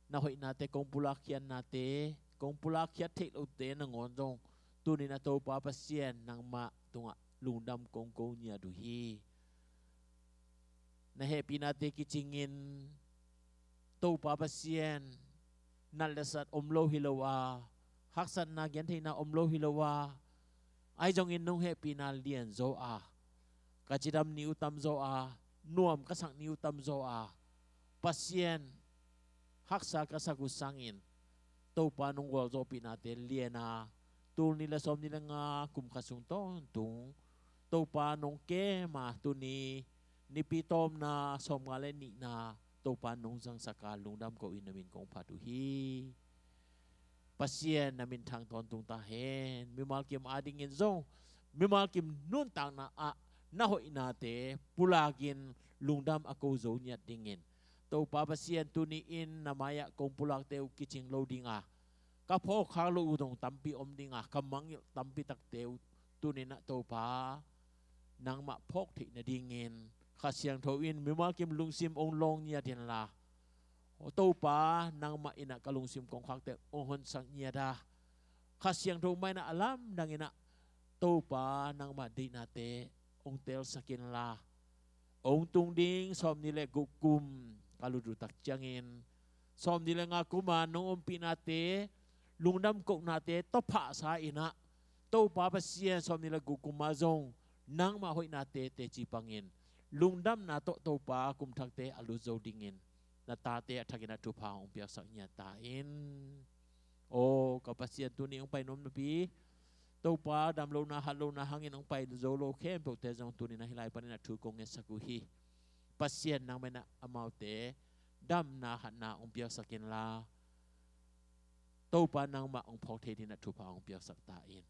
na hoihnate kong pulakkhiatnate, kong pulakkhiat theih lote nangawn zong tuninah Topa Pasian nangmah tungah lungdam kong ko ngiat uh hi. Na hehpihnate kicingin Topa Pasian, nat le sat om lo hi lo a, haksatna gentheihna om lo hi lo a, ahi zongin nong hehpihna lianzaw a, ka cidam ni uh tamzaw a, nuam ka sak ni uh tamzaw a, Pasian haksa ka sak uh sangin Topa nong gualzawhpihnate lian a, tul ni le sawm ni le nga kum khat sung tawntung Topa nong kem a, tuni nipi tawpna sawm nga le nihna Topa nong zangsak a, lungdam ko in na min kong phat uh hi. Pasian na minthang tawntung ta hen. Mimal kim adingin zong mimal kim nuntakna ah na hoihnate pulakin lungdam a ko zo ngiat dingin Topa Pasian, tuni-in na mai-ah kong pulakte uh kicing lo ding a, ka phawkkhak loh uh zong tampi om ding a, ka mangngilh tampi takte uh tuninah Topa nangmah phawk theih nadingin Kha Siangtho in mimal kim lungsim hong lawng ngiat inla, Topa nangmah innah ka lungsim kongkhakte hong honsak ngiat a, Kha Siangtho mah innah a lamdanginah Topa nangmah deihnate hong telsak inla, hong tung ding sawm ni le guk kum ka lut uh tak ciangin sawm ni le nga kuma nong ompihnate, lungdam kohnate tawphahsa innah Topa Pasian, sawm ni le guk kuma zong nangmah hoihnate teci pangin lungdamna tawh Topa kum thakte a lut zo dingin na tate a thakinah thupha hong piaksak ngiat ta in. Aw ka Pasian, tuni hong pai nuam napi Topa damlohna hatlohna hangin hong pai zo lo khempeuhte zong tuninah hih lai paninah thu kong ngetsak uh hi. Pasian, nangmah innah amaute damna hatna hong piaksak inla, Topa nangmah hong phawk thei dinah thupha hong piaksak ta in.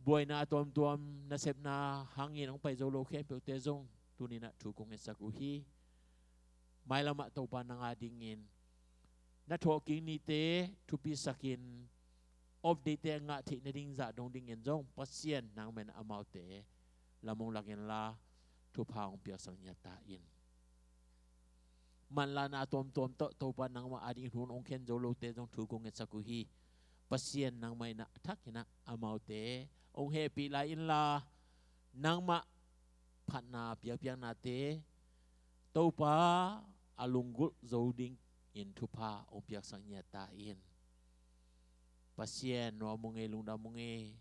Buaina a tuamtuam nasepna hangin hong pai zo lo khempeuhte zong tuninah thu kong ngetsak uh hi. Mailamah Topa nang adingin na thawhkik nite thupisakin update-te a ngah theih nading zah dong dingin zong Pasian nangmah in amaute lam hong lak inla thupha hong piaksak ngiat ta in. Manlahna tuamtuam tawh Topa nangmah adingin hun hong khen zo lote zong thu kong ngetsak uh hi. Pasian nangmah in a thak in a amaute hong hehpih lai inla nangmah phatna biakpiaknate Topa a lunggulh zo dingin thupha hong piaksak ngiat ta in. Pasian nuam ung ei, lungdam ung ei.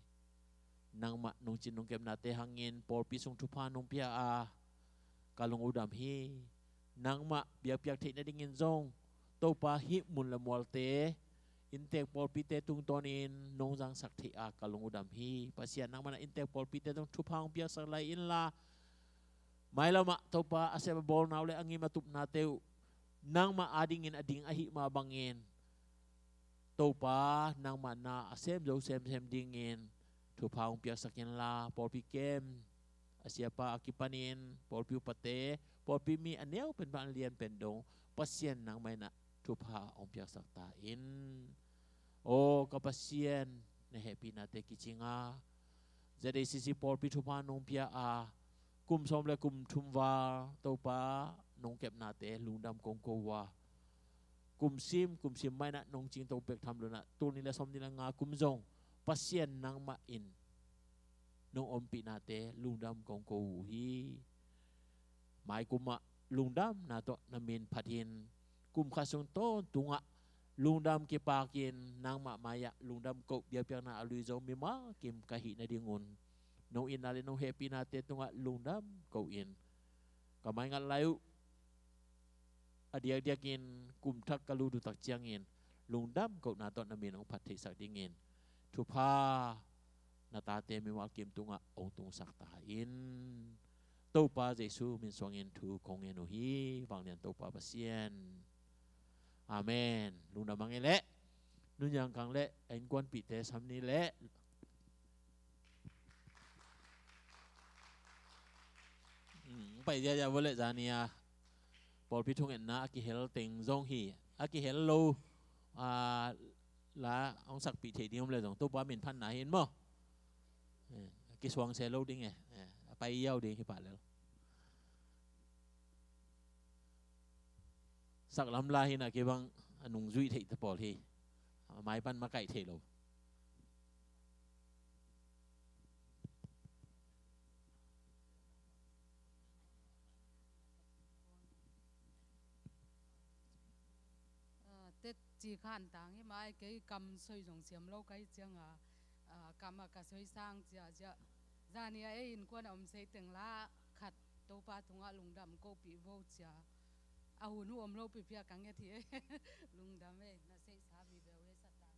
Nangmah nungcin nungkepnate hangin pawlpi sung thupha nong pia a ka lung uh dam hi. Nangmah biakpiak theih nadingin zong Topa hih mun le mualte inntek pawlpite tungtawnin nong zangsak theih a ka lung uh dam hi. Pasian nangmah in a inntek pawlpite zong thupha hong piaksak lai inla mailamah Topa a sep a bawlna uh le a ngim a tupnate uh nangmah adingin a ding ahih mah bangin Topa nangmah na a sem zo semsem dingin thupha hong piaksak inla pawlpi kem a siapa a kipanin pawlpi upate pawlpi mi a neu pen pan lian pen dong Pasian nangmah in a thupha hong piaksak ta in. Aw ka Pasian, na hehpihnate kicinga Z A C C pawlpi thupha nong pia a kum sawm le kum thum val Topa nong kepnate lungdam kong ko uh a kum sim kum sim mah in a nong cingto bek tham lo in a tul nih le sawmnih le nga kum zong Pasian nangmah in nong ompihnate lungdam kong ko uh hi. Maikum ah lungdamna tawh na min phat in kum khat sung tawntungah lungdam kipakin nangmah mai-ah lungdam koh biakpiakna a lui zo mimal kim ka hih nadingun nong itna le nong hehpihnate tungah lungdam koh in ka maingat lai uh a diakdiakin kum thak ka lut uh tak ciangin lungdam kohna tawh na min hong phat theihsak dingin thupha na tate mimal kim tungah hong tungsak ta in. Topa Jesu min suangin thu kong ngen uh hi. Vanglian Topa Pasian. Amen. Lungdam a ngei leh nunniang kang le a innkuanpihte sam ni leh pai ziazia vua le zani a pawlpi thungetna a kihel teng zong hi. A kihel lo a la hong sakpih theih ding om le zong Topa min phatna hi in maw? A kisuang se lo ding e. A pai yau ding hi pah lel. Saklam la hi in a kibang a nungzuih theih ta pawl hi. A mai pan makaih thei lo. Tet ci khan tang hi mai kei kam soi zong siam lo ka hi cianga kam a ka soi sang cia cia zani a ei innkuan a om sei teng la khat Topa tungah lungdam kohpih vo cia a hun uh om lo pipia ka nget hi. Lungdam ei na seihsa vive uh ei Satan.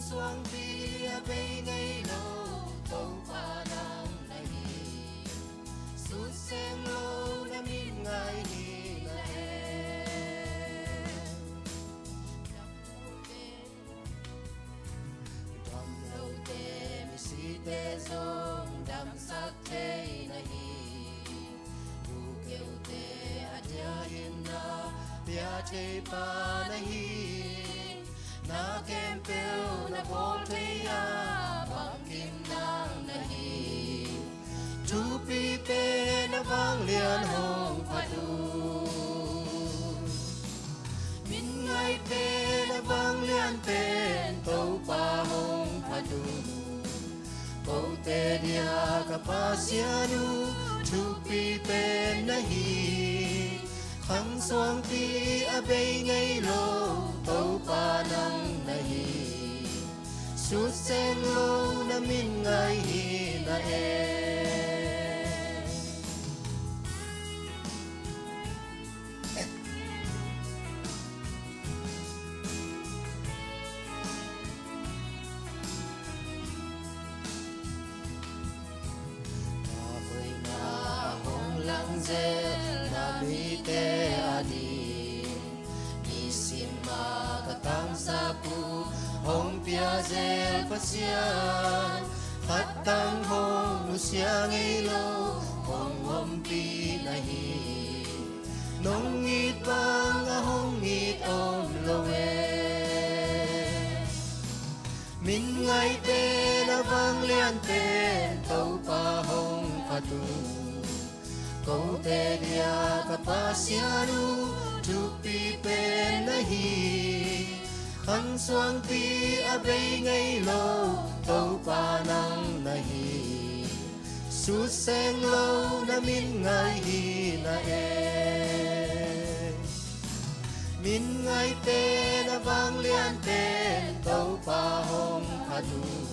Suangpi a bei ngei lo Topa nang na hi. Sut seng lo na min ngai hi na e. Dam lote misite zong damsak thei na hi. Bukeute a diahin na pia thei pa na hi. Na khempeuh na bawl thei a bangkim nang na hi. Thupi pen a vanglian hong phat uh. Min ngai pen a vanglian pen Topa hong phat uh. Kote dia ka Pasian uh, thupi pen na hi. Khang suangpi a bei ngei lo Topa nang na hi. Sut seng lo na min ngai hi na e. Na hoihna hong lang zel na mite ading, nisim a ka tangsa uh hong pia zel Pasian, khat tang hong nusia ngei lo hong ompih na hi. Nong it bang a hong it om lo e. Min ngai pen a vanglian pen Topa hong phat uh. Kote dia ka Pasian uh, thupi pen na hi. Khang suangpi a bei ngei lo Topa nang na hi. Sut seng lo na min ngai hi na e. Min ngai pen a vanglian pen Topa hong phat uh.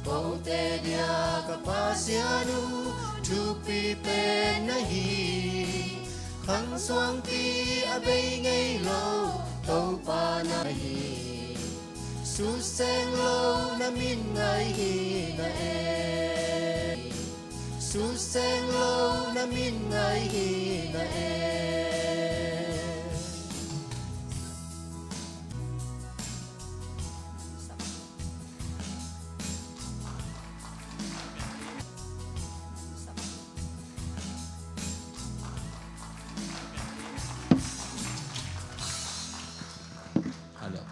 Kote dia ka Pasian uh, thupi pen na hi. Khang suangpi a bei ngei lo Topa na hi. Sut seng lo na min ngai hi na e. Sut seng lo na min ngai hi na e. Hello.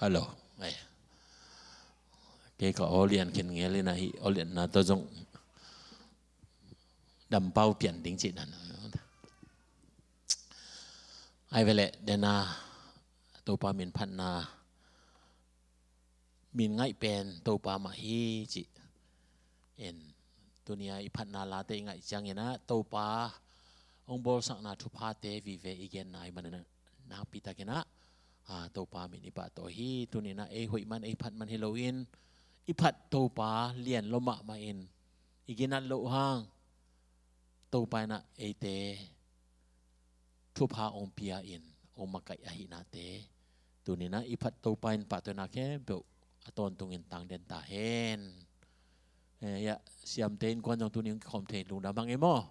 Hello. Ai. Kei ka aw lian khin ngel in ahi, aw lian na tawh zong dampau pian ding cih dan. Ai vele dena Topa min phatna min ngaih pen Topa mah hi cih. In, tunia i phatna late i ngaih ciangin ah Topa hong bawlsakna thuphate vive i genna i manin ah nakpi takin ah, a, Topa min i pahtawi hi. Tunin ah ei hoih man ei phat man hi loin i phat Topa lian lua mahmah in i ginat loh hang Topa in ah eite thupha hong pia in hong makaih ahihnate tunin ah i phat Topa in pahtawina khempeuh a tawntungin tangden ta hen. Eh, ya, siamte innkuan zong tunin hong kikhawm thei lungdam hang ei maw.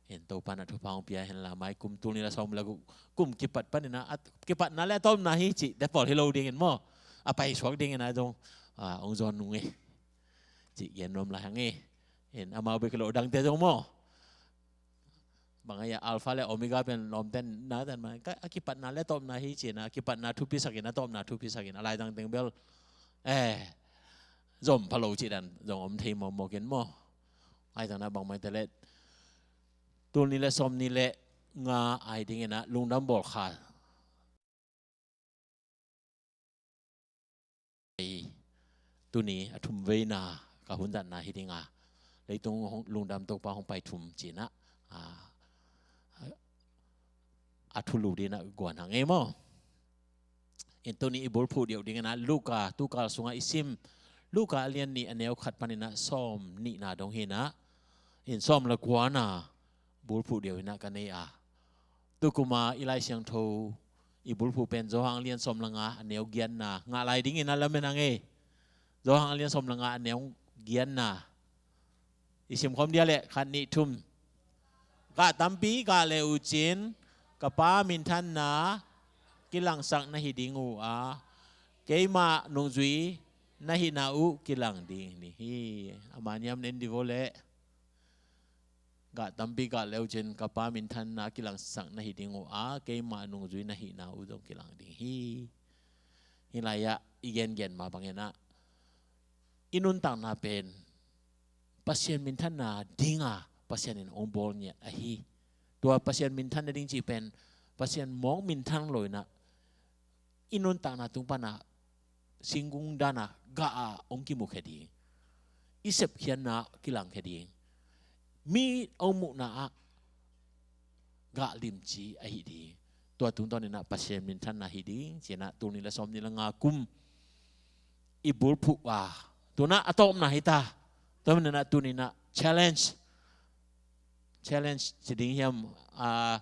Hen, Topa in ah thupha hong pia hen la, mai kum tul nih le sawm le guk kum kipat panin ah, a kipatna le a tawpna hi cih de pawl hi lo dingin maw. A paisuak dingin ah zong, ah, hong zawn nung ei cih gen nuam lai hang ei. Hen, amau bek hi lo dangte zong maw. Bang a, Alpha le Omega pen lawmten na ten ma, ka, a kipatna le tawpna hi cih na, a kipatna thupisakin, a tawpna thupisakin, a laizang teng bel, eh, zom pha lo cih dan zong om thei mawkmawk in maw. Ai zang na bang mai te le tul nih le sawm nih le nga ai dingin ah lungdam bawl kha. Tuni a thum veina ka hun datna hi ding a, leitung hong, lungdam Topa hong pai thum cih na, a, a thulu ding na guan hang ei maw. In tuni i bulphuh diau dingin ah Luka tukal sungah i sim Luka a lian nih a neu khat panin ah sawm nihna dong hi-in ah, in sawm le kuana bulphuh deuh in ah ka nei a. Tukuma i Lai Siangtho i bulphuh pen Johan a lian sawm le nga a neu giatna ngah lai dingin ah lamen hang e. Johan a lian sawm le nga a neu giatna i simkhawm dia leh, khat, nih, thum. Gah tampi gah le uh cin, ka Pa minthanna kilangsak na hi ding uh a, keima nungzui na hihna uh kilang ding hi. A man hiam, en dih vo leh. Gah tampi gah le uh cin, ka Pa minthanna kilangsak na hi ding uh a, keima nungzui na hihna uh zong kilang ding hi. Hih lai-ah i gengen mah bangin ah i nuntakna pen Pasian minthanna dinga Pasian in hong bawl ngiat ahi. Tua Pasian minthanna ding cih pen Pasian mawk minthan lo-in ah i nuntakna tung panah singkung danah gah ah hong kimukhia ding, i sepkhiatna kilangkhia ding, mi hong muhna ah gah limci ahi ding. Tua tungtawnin ah Pasian minthanna hi ding ci-in ah, tul nih le sawm nih le nga kum i bulphuh a, tu-in ah a tawpna hi ta. Tua manin ah tuni-in ah challenge, challenge ci ding hiam, ah,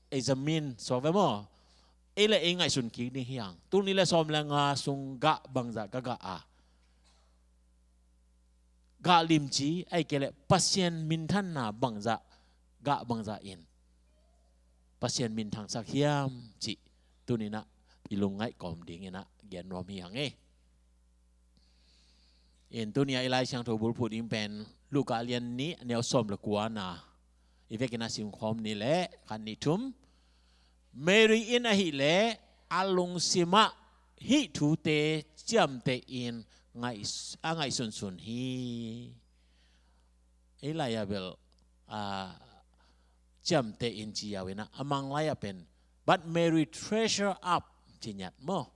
examine, suak ve maw? Ei le ei ngaihsun kik ding hi hang. Tul nih le sawm le nga sung gah bangzah ka gah a, gah limci, ahih kei leh Pasian minthanna bangzah, gah bangzah in Pasian minthangsak hiam cih tuni-in ah i lungngaih kawm dingin ah gen nuam hi hang e. In tuni-a i Lai Siangtho bulphuh ding pen Luka a lian nih a neu sawm le kuana i vekin ah simkhawm ni leh, khat, nih, thum. Mary in ahih leh a lungsimah hih thute ciamtehin ngaih-, a ngaihsunsun hi. Ei lai-a bel, a, ciamtehin ci-a uh in ah, a Manglai-a pen, "But Mary treasure up," ci ngiat maw.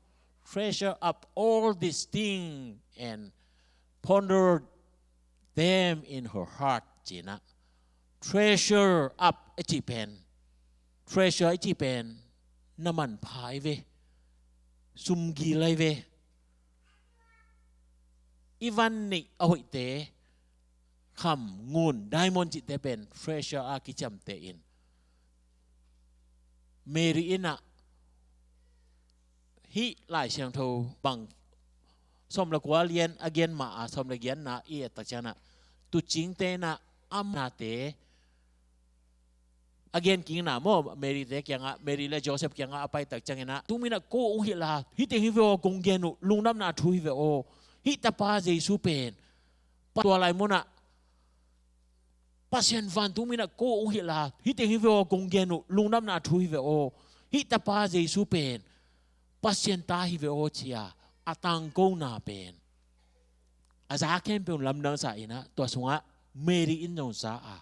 "Treasure up all these things and ponder them in her heart," ci-in ah. Treasure up a cih pen, treasure a cih pen na manpha hi ve, sumgil hi ve. I van neih a hoihte, kham, ngun, diamond cihte pen treasure a kiciamtehin, Mary in ah hih Lai Siangtho bang sawm le kua lian a gen mah a, sawm le giatna i et tak ciangin ah, tuucingte in ah a mate a gen kikna maw, Mary-te kiangah, Mary le Joseph kiangah a pai tak ciangin ah, "Tuni-in ah ko hong hilh a, hih teng hi ve aw, kong gen uh, lungdamna thu hi ve aw. Hih tapa Jesu pen, tua lai munah Pasian vantung min ah ko hong hilh a, hih teng hi ve aw, kong gen uh, lungdamna thu hi ve aw. Hih tapa Jesu pen Pasian ta hi ve aw," ci-a a tangkona pen a za khempeuh lamdang sa in ah, tua sungah Mary in zong za a,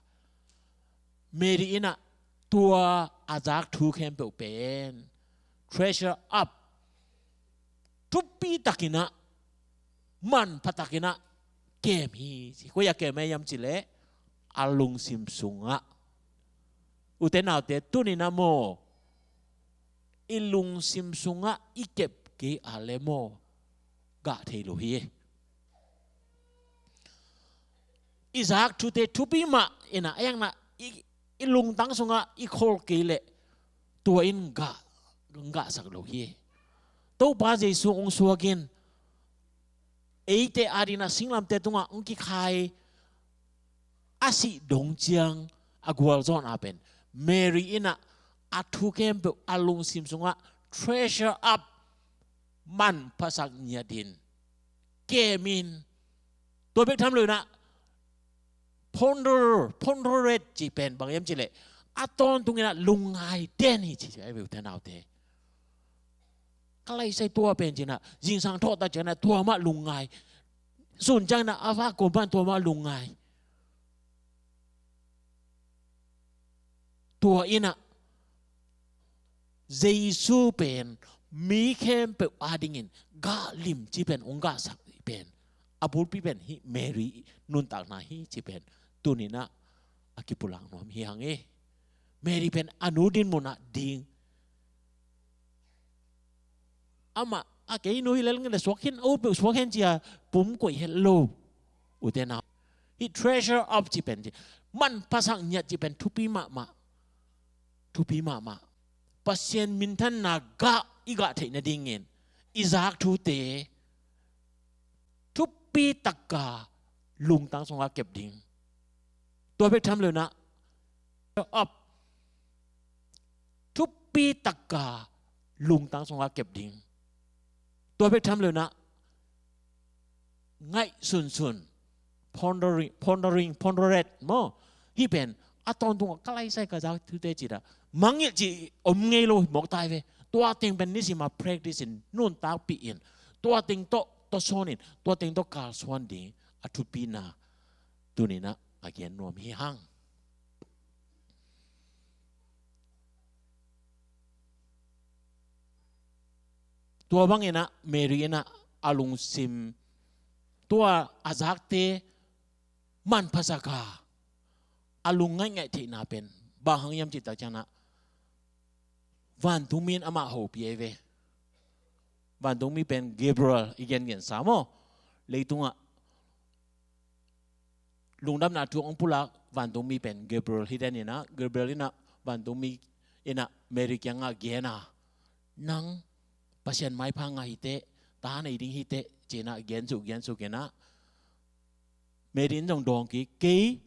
Mary in ah tua a zak thu khempeuh pen treasure up, thupi takin ah, manpha takin ah kem hi ci. Koi-ah kem hiam cih leh a lungsim sungah. Ute naute, tuni-in ah maw, i lungsim sungah i kep kei a leh maw, gah thei lo hi. I zak thute thupi mah in ah, a hang ah i, i lungtang sungah i khol kei leh tua in gah, gahsak lo hi. Topa Jesu hong suak in, eite adingin ah singlamteh tungah hong kikhai a sih dong ciang a gualzawhna pen Mary in ah a thu khempeuh a lungsim sungah treasure up, manphasak ngiatin, kemin, tua bek tham loin ah ponder, ponderate cih pen bang hiam cih leh a tawntungin ah lungngai den hi ci, ci a hi ve ute naute. Ka laisai tua pen ci-in ah, zingsang thawh tak ciangin ah tua mah lungngai. Sun ciangin ah a vak kawm pan tua mah lungngai. Tua in ah Jesu pen mi khempeuh adingin gah limci pen, hong gahsak pen, a bulpi pen hih Mary nuntakna hi cih pen tuni-in ah a kipulak nuam hi hang e. Mary pen a nu dinmun ah ding, amah A kei nu hi lel nge le suak hin, o peuh suak hen ci-a pum koih het lo. Ute nau, hih treasure up cih pen, cih manphasak ngiat cih pen thupi mahmah. Thupi mahmah. Pasian minthanna gah i gah theih nadingin i zak thute thupi taka lungtang sungah kep ding. Tua bek tham lo in ah, up, thupi taka lungtang sungah kep ding. Tua bek tham lo in ah, ngaihsunsun, pondering, pondering, ponderate maw. Hih pen a tawntungah ka laisai ka zak thute cih dah mangngilh cih om ngei lo mawk tai ve. Tua teng pen nisim a practice in, nuntakpih in, tua teng tawh tawsawn in, tua teng tawh kalsuan ding a thupina tuni in ah a gen nuam hi hang. Tua bangin ah Mary in ah a lungsim, tua a zakte manphasak a, a lung ngaihngaih theihna pen bang hang hiam cih tak ciangin ah, vantungmi in amah hopih ahi ve. Vantungmi pen Gabriel i gengensa maw. Leitungah lungdamna thu hong pulak vantungmi pen Gabriel hi den in ah, Gabriel in ah vantungmi in ah Mary kiangah gen a, nang Pasian maipha ngah hi teh, ta nei ding hi teh, ci-in ah gensuk gensuk in ah, Mary in zong dawng kik, kei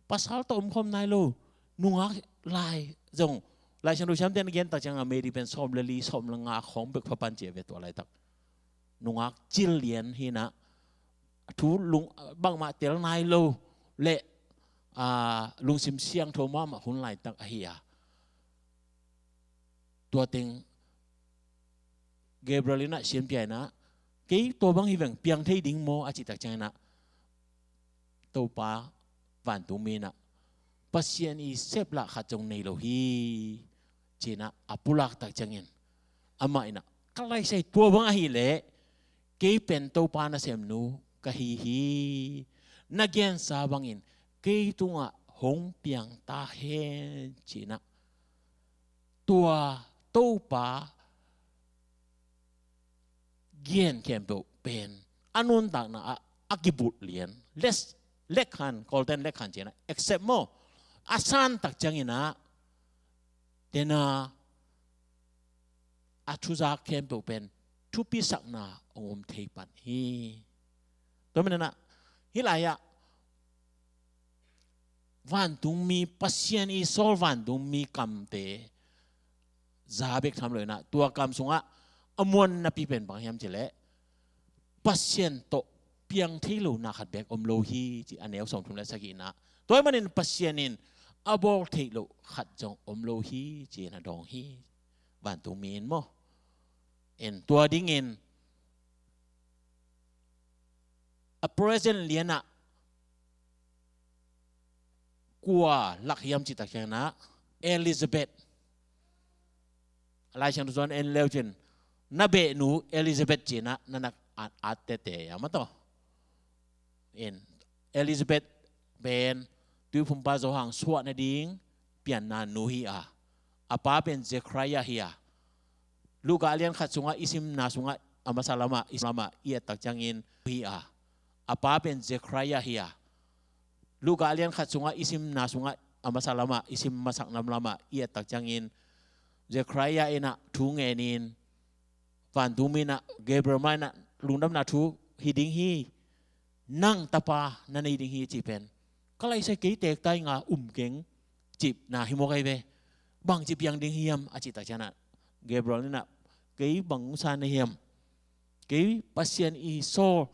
pasal tawh omkhawm nai lo, nungak lai zong, Lai Siangtho siamte'n a gen tak ciangah Mary pen sawm le li, sawm le nga khawng bek pha pan ci a ve tua laitak. Nungak cil lian hi in ah, thu lung, bangmah tel nai lo le, a, lungsim siangtho mahmah hun laitak ahi a. Tua teng Gabriel in ah sianpia in ah, kei tua bang hi veng, piang thei ding maw a cih tak ciangin ah, Topa vantungmi in ah, Pasian i seplah khat zong nei lo hi, ci-in ah a pulak tak ciangin, amah in ah, ka laisai, tua bang ahih leh kei pen Topa nasemnu ka hi hi. Na gensa bangin kei tungah hong piang ta hen, ci-in ah, tua Topa gen khempeuh pen a nuntakna ah a kibulh lian, les, lekhan, Kawlte'n lekhan ci-in ah, accept maw. A san tak ciangin ah, tena a thuzak khempeuh pen thupisakna hong om thei pan hi. Tua manin ah, hih lai-ah vantungmi, Pasian i sawl vantungmi kamte za bek tham lo in ah, tua kam sungah a muannapi pen bang hiam cih leh, Pasian tawh piang thei lo na khat bek om lo hi, ci a neu sawmthum le sagih in ah. Tua ahih manin Pasian in a bawl theih loh khat zong om lo hi, ci-in a dawng hi. Vantungmi in maw. In tua dingin a present lian ah kua lak hiam cih tak ciangin ah, Elizabeth. Lai Siangtho sung en leu cin, na behnu Elizabeth ci-in ah na na at, at tete a, maw, tua. In, Elizabeth pen Tuiphumpa Johan suah nading pianna nu hi a, a pa pen Zechariah hi a. Luka lian khat sungah i simna sungah a masa lamah, i lamah i et tak ciangin hi a, a pa pen Zechariah hi a. Luka lian khat sungah i simna sungah a masa lamah, i sim masak nam lamah i et tak ciangin, Zechariah in ah thu ngenin, vantungmi in ah Gabriel mai in ah lungdamna thu hi ding hi, nang tapa na nei ding hi, cih pen, ka laisai, kei teek ta ing a, um keng, cihna hi mawk ahi ve. Bangci piang ding hiam a cih tak ciangin ah, Gabriel in ah, kei bangsa na hiam? Kei Pasian i sawl,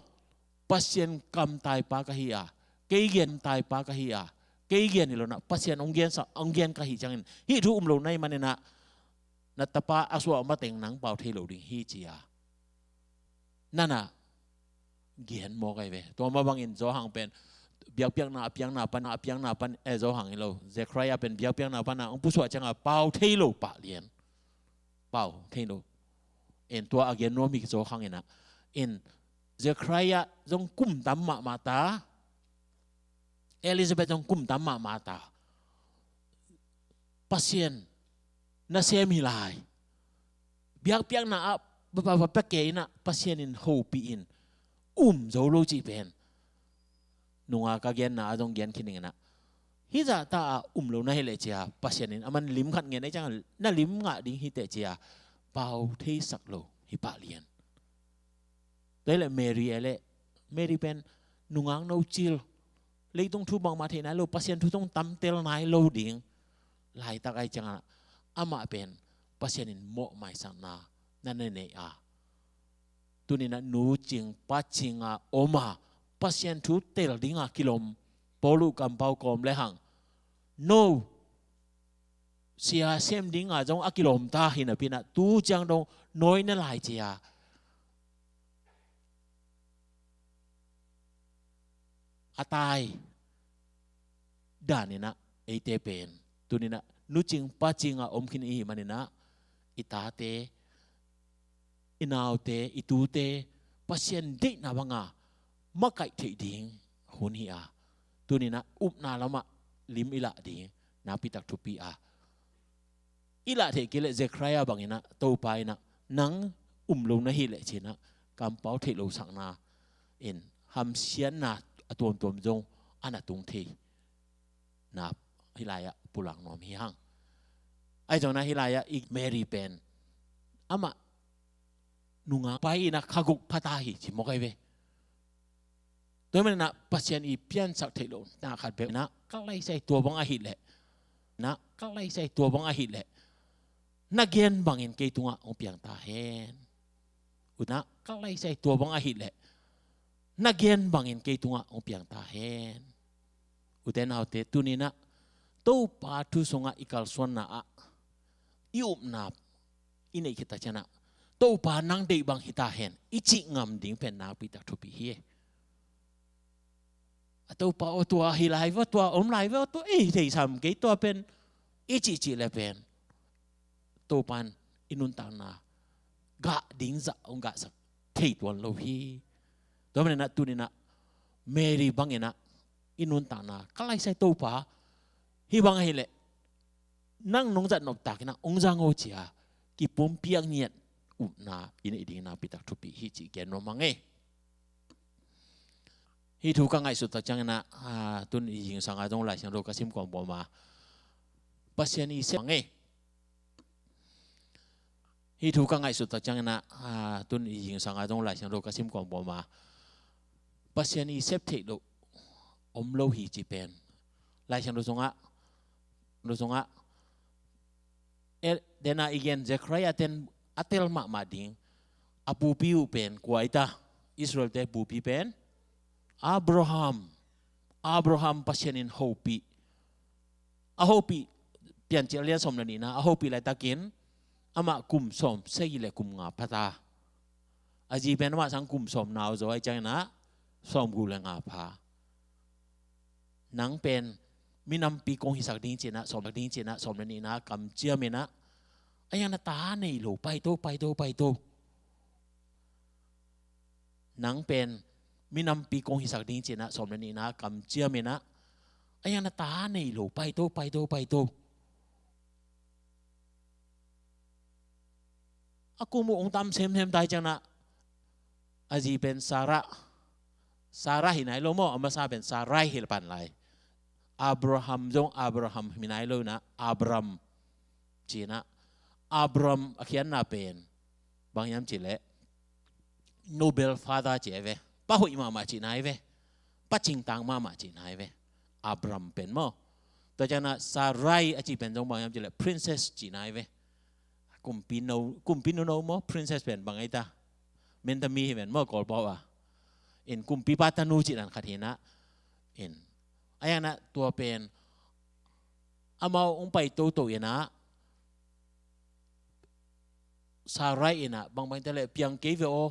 Pasian kamtaipa ka hi a, kei gen taipa ka hi a, kei gen hi lo in ah, Pasian hong gen sa, hong gen ka hih ciangin, hih thu um lo na hih manin ah, na tapa a suah mateng nang pau thei lo ding hi, ci a, na na gen mawk ahi ve. Tua mah bangin Johan pen biakpiakna a piangna pan, a piangna pan, eh, Johan hi lo, Zechariah pen biakpiakna pan a hong pusuah ciangah pau thei lo pah lian. Pau thei lo. In, tua a gen nuam hi Johan in ah. In, Zechariah zong kum tam mahmah ta, Elizabeth zong kum tam mahmah ta. Pasian nasem hi lai. Biakpiakna ah va, va, va pia kei in ah, Pasian in hopih in um zo lo cih pen nungak a genna ah zong gen khin ing in ah, hih zah ta a um lo na hih leh ci a, Pasian in aman lim khat ngen a, ciang na lim ngah ding hi teh ci a, pau theisak lo hi pah lian. Tua hi leh Mary a leh, Mary pen nungak no cil, leitung thu bangmah thei nai lo, Pasian thu zong tamtel nai lo ding laitak a, ciang a, amah pen Pasian in mawh maisakna na na nei a, tuni in ah nu cing pa cing a om a, Pasian thu tel ding a kilawm Paul uh kampau kawm le hang, no, sia sem ding a zong a kilawm ta hi napi in ah, tu ciang dong nawi na lai ci a, a tai dan in ah, eite pen tuni in ah nu cing pa cing a om khin i hih man in ah, i tate, i naute, i tute Pasian deihna bang a makaih theih ding hun hi a, tuni in ah upna lam ah lim i lah ding nakpi tak thupi a, i lah theih kei leh Zechariah bang in ah, Topa in ah nang um lo na hih leh ci in ah, kampau theih lo sakna in hamsiatna a tuamtuam zong a na tung thei na hih lai ah pulak nuam hi hang. Ahi zongin ah hih lai ah i Mary pen amah nungak pai in ah kha guk pha ta hi ci mawk ahi ve. Tua hi man in ah Pasian i piansak theih lohna khat bek in ah, ka laisai tua bang ahih leh, na, ka laisai tua bang ahih leh, na gen bangin kei tungah hong piang ta hen. U na, ka laisai tua bang ahih leh, na gen bangin kei tungah hong piang ta hen. Ute naute, tuni in ah Topa thu sungah i kalsuanna ah, i upna i neih khit tak ciang ah, Topa nang deih bang hi ta hen i cih ngam ding pen nakpi tak thupi hi. A Topa aw, tua hi lai ve aw, tua om lai ve aw, tua ei theisam kei tua pen i cihcih le pen Topa in i nuntakna gah ding zah hong gahsak thei tuan lo hi. Tua man in ah tuni in ah Mary bang in ah i nuntakna, ka laisai Topa, hih bang ahih leh nang nong zat nop tak in ah hong zang aw ci a kipumpiak ngiat upna i neih ding nakpi tak thupi hi cih gen nuam ing e. Hih thu ka ngaihsut tak ciang in ah, ah, tun i zingsang a zong Lai Siangtho ka sim kawmkawm a, Pasian i sep ing e. Hih thu ka ngaihsut tak ciang in ah, ah, tun i zingsang a zong Lai Siangtho ka sim kawmkawm a, Pasian i sep theih loh om lo hi ci pen Lai Siangtho sungah, Siangtho sungah, eh, den a i gen Zechariah ten a tel mahmah ding a pupi uh pen kua hi ta? Israel-te pupi pen Abraham. Abraham Pasian in hopih, a hopih, Piancil a lian sawm le nihna, a hopih laitakin amah kum sawm sagih le kum nga pha ta. A zi pen amah sang kum sawm nau zaw ahih ciangin ah sawmguk le nga pha. Nang pen minampi kong hisak ding ci in ah, sawm ding ci in ah, sawm le nihna kamciam in ah, a hiang na ta nei lo, paito, paito, paito. Nang pen minampi kong hisak ding ci in ah, sawm le nihna kamciam in ah, a hiang na ta nei lo, paito, paito, paito. A kum uh hong tam semsem ta ahih ciangin ah, a zi pen Sarah, Sarah hi nai lo maw, a masa pen Sarai hi pan lai. Abraham zong Abraham hi nai lo in ah, Abram ci in ah, Abram a khiatna pen bang hiam cih leh noble father ci ahi ve. Pa hoih mahmah cihna ahi ve. Pa cingtang mahmah cihna ahi ve, Abram pen maw. Tua ciangin ah Sarai a cih pen zong bang hiam cih leh princess cihna ahi ve. Kumpi no, kumpi nuno maw, princess pen bang ahi ta? Menta mi hi ven maw, Kawlpau a. In kumpipa tanu cih dan khat hi in ah. In, a hiang na tua pen amau hong pai toto in ah, Sarai in ah, bangbang ta leh piang kei ve aw,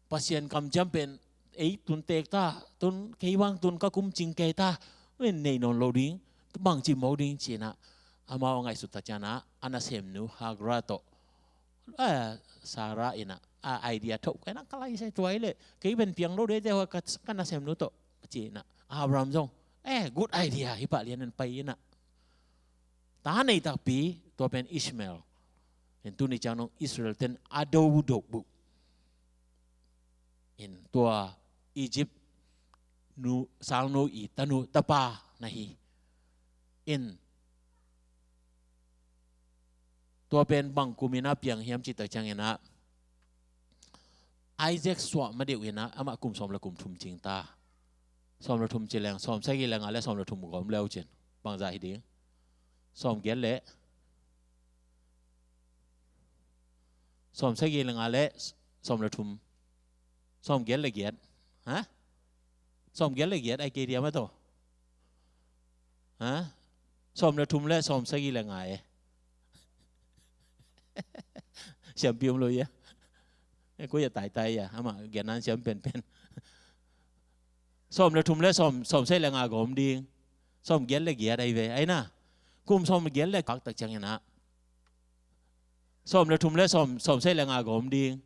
Pasian kamciam pen ei tun tek ta, tun kei bang tun ka kum cing kei ta, ven nei nawn lo ding, bangci mawk ding ci in ah, amau a ngaihsut tak ciangin ah, a nasemnu Hagar tawh, a, Sarah in ah, a idea thoh, kei na ka lai sai tuai leh, kei pen piang lo ding te hua ka, ka nasemnu tawh ci in ah, Abraham zong, eh, good idea, hi pah lian in pai in ah. Ta nei takpi, tua pen Ishmael. In tuni ciang dong Israel ten a do doh buh in tua Egypt nu, salnu i tanu tapa na hi. In tua pen bang kum in a piang hiam cih tak ciangin ah Isaac suah ma deuh in ah amah kum sawm le kum thum cing ta. Sawm le thum ci leng sawm sagih le nga le sawm le thum gawm leu cin bangzah hi ding? Sawm giat le sawm sagih le nga le sawm le thum. Sawm giat le giat. Ha? Sawm giat le giat ai kei diam a to. Ha? Sawm le thum le sawm sagih le nga e. Siampi om lo ia. E, ko ia taitai ia. Amah giat nan siam penpen. Sawm le thum le sawm, sawm sagih le nga gawm ding. Sawm giat le giat ai ve. Ai na. Kum sawm giat le kak tak ciangin ah sawm le thum le sawm, sawm sagih le nga gawm ding.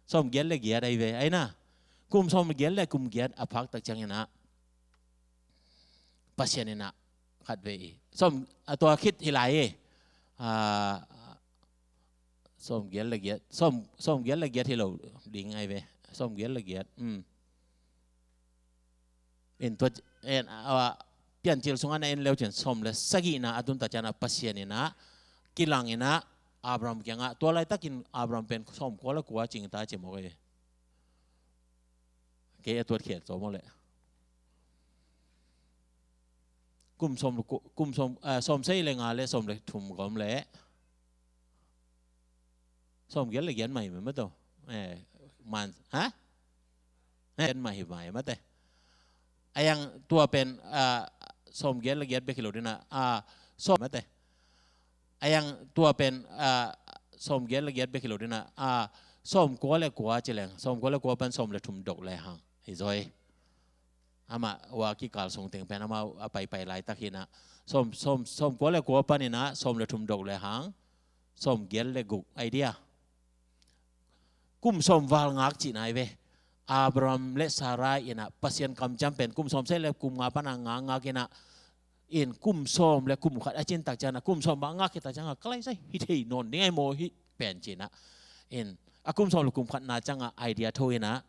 Sawm giat le giat ai ve. Ai na. Kum sawm giat le kum giat a phak tak ciangin ah Pasian in ah khat ve i. Sawm, a tua khit hi lai e. A, sawm giat le giat. Sawm, sawm giat le giat hi lo ding ai ve. Sawm giat le giat. Um. In tua, en, a, Piancil sungah na en leu cin sawm le sagihna a tun tak ciangin ah Pasian in ah kilang in ah Abraham kiangah tua laitakin Abraham pen sawm kua le kua cing ta ci mawk e. Kei a tuat khiat zo mawk le. Kum sawm le ku-, kum sawm, a, sawm sagih le nga le sawm le thum gawm le. Sawm giat le giat mai mai ma to. E, man, ha? Giat mai mai ma te. A yang tua pen, a, sawm giat le giat bek hi lo ding a, a, sawm ma te. A yang tua pen, a, sawm giat le giat bek hi lo ding a, a, sawm kua le kua ci leng, sawm kua le kua pan sawm le thum dok le hang. Hi zoi. Amah ua kikal sung teng pen amah a paipai laitak hi in ah. Sawm, sawm, sawm kua le kua pan in ah, sawm le thum dok le hang. Sawm giat le guk ai dia. Kum sawm val ngak cihna ai ve. Abraham le Sarai in ah Pasian kamciam pen kum sawm sagih le kum nga pan a ngak ngak in ah. In kum sawm le kum khat a cin tak ciangin ah, kum sawm bang ngak khit tak ciangin ah, ka lai sai hi thei nawn ding ai maw hi pen ci in ah. In a kum sawm le kum khatna ciangin ah idea tho in ah.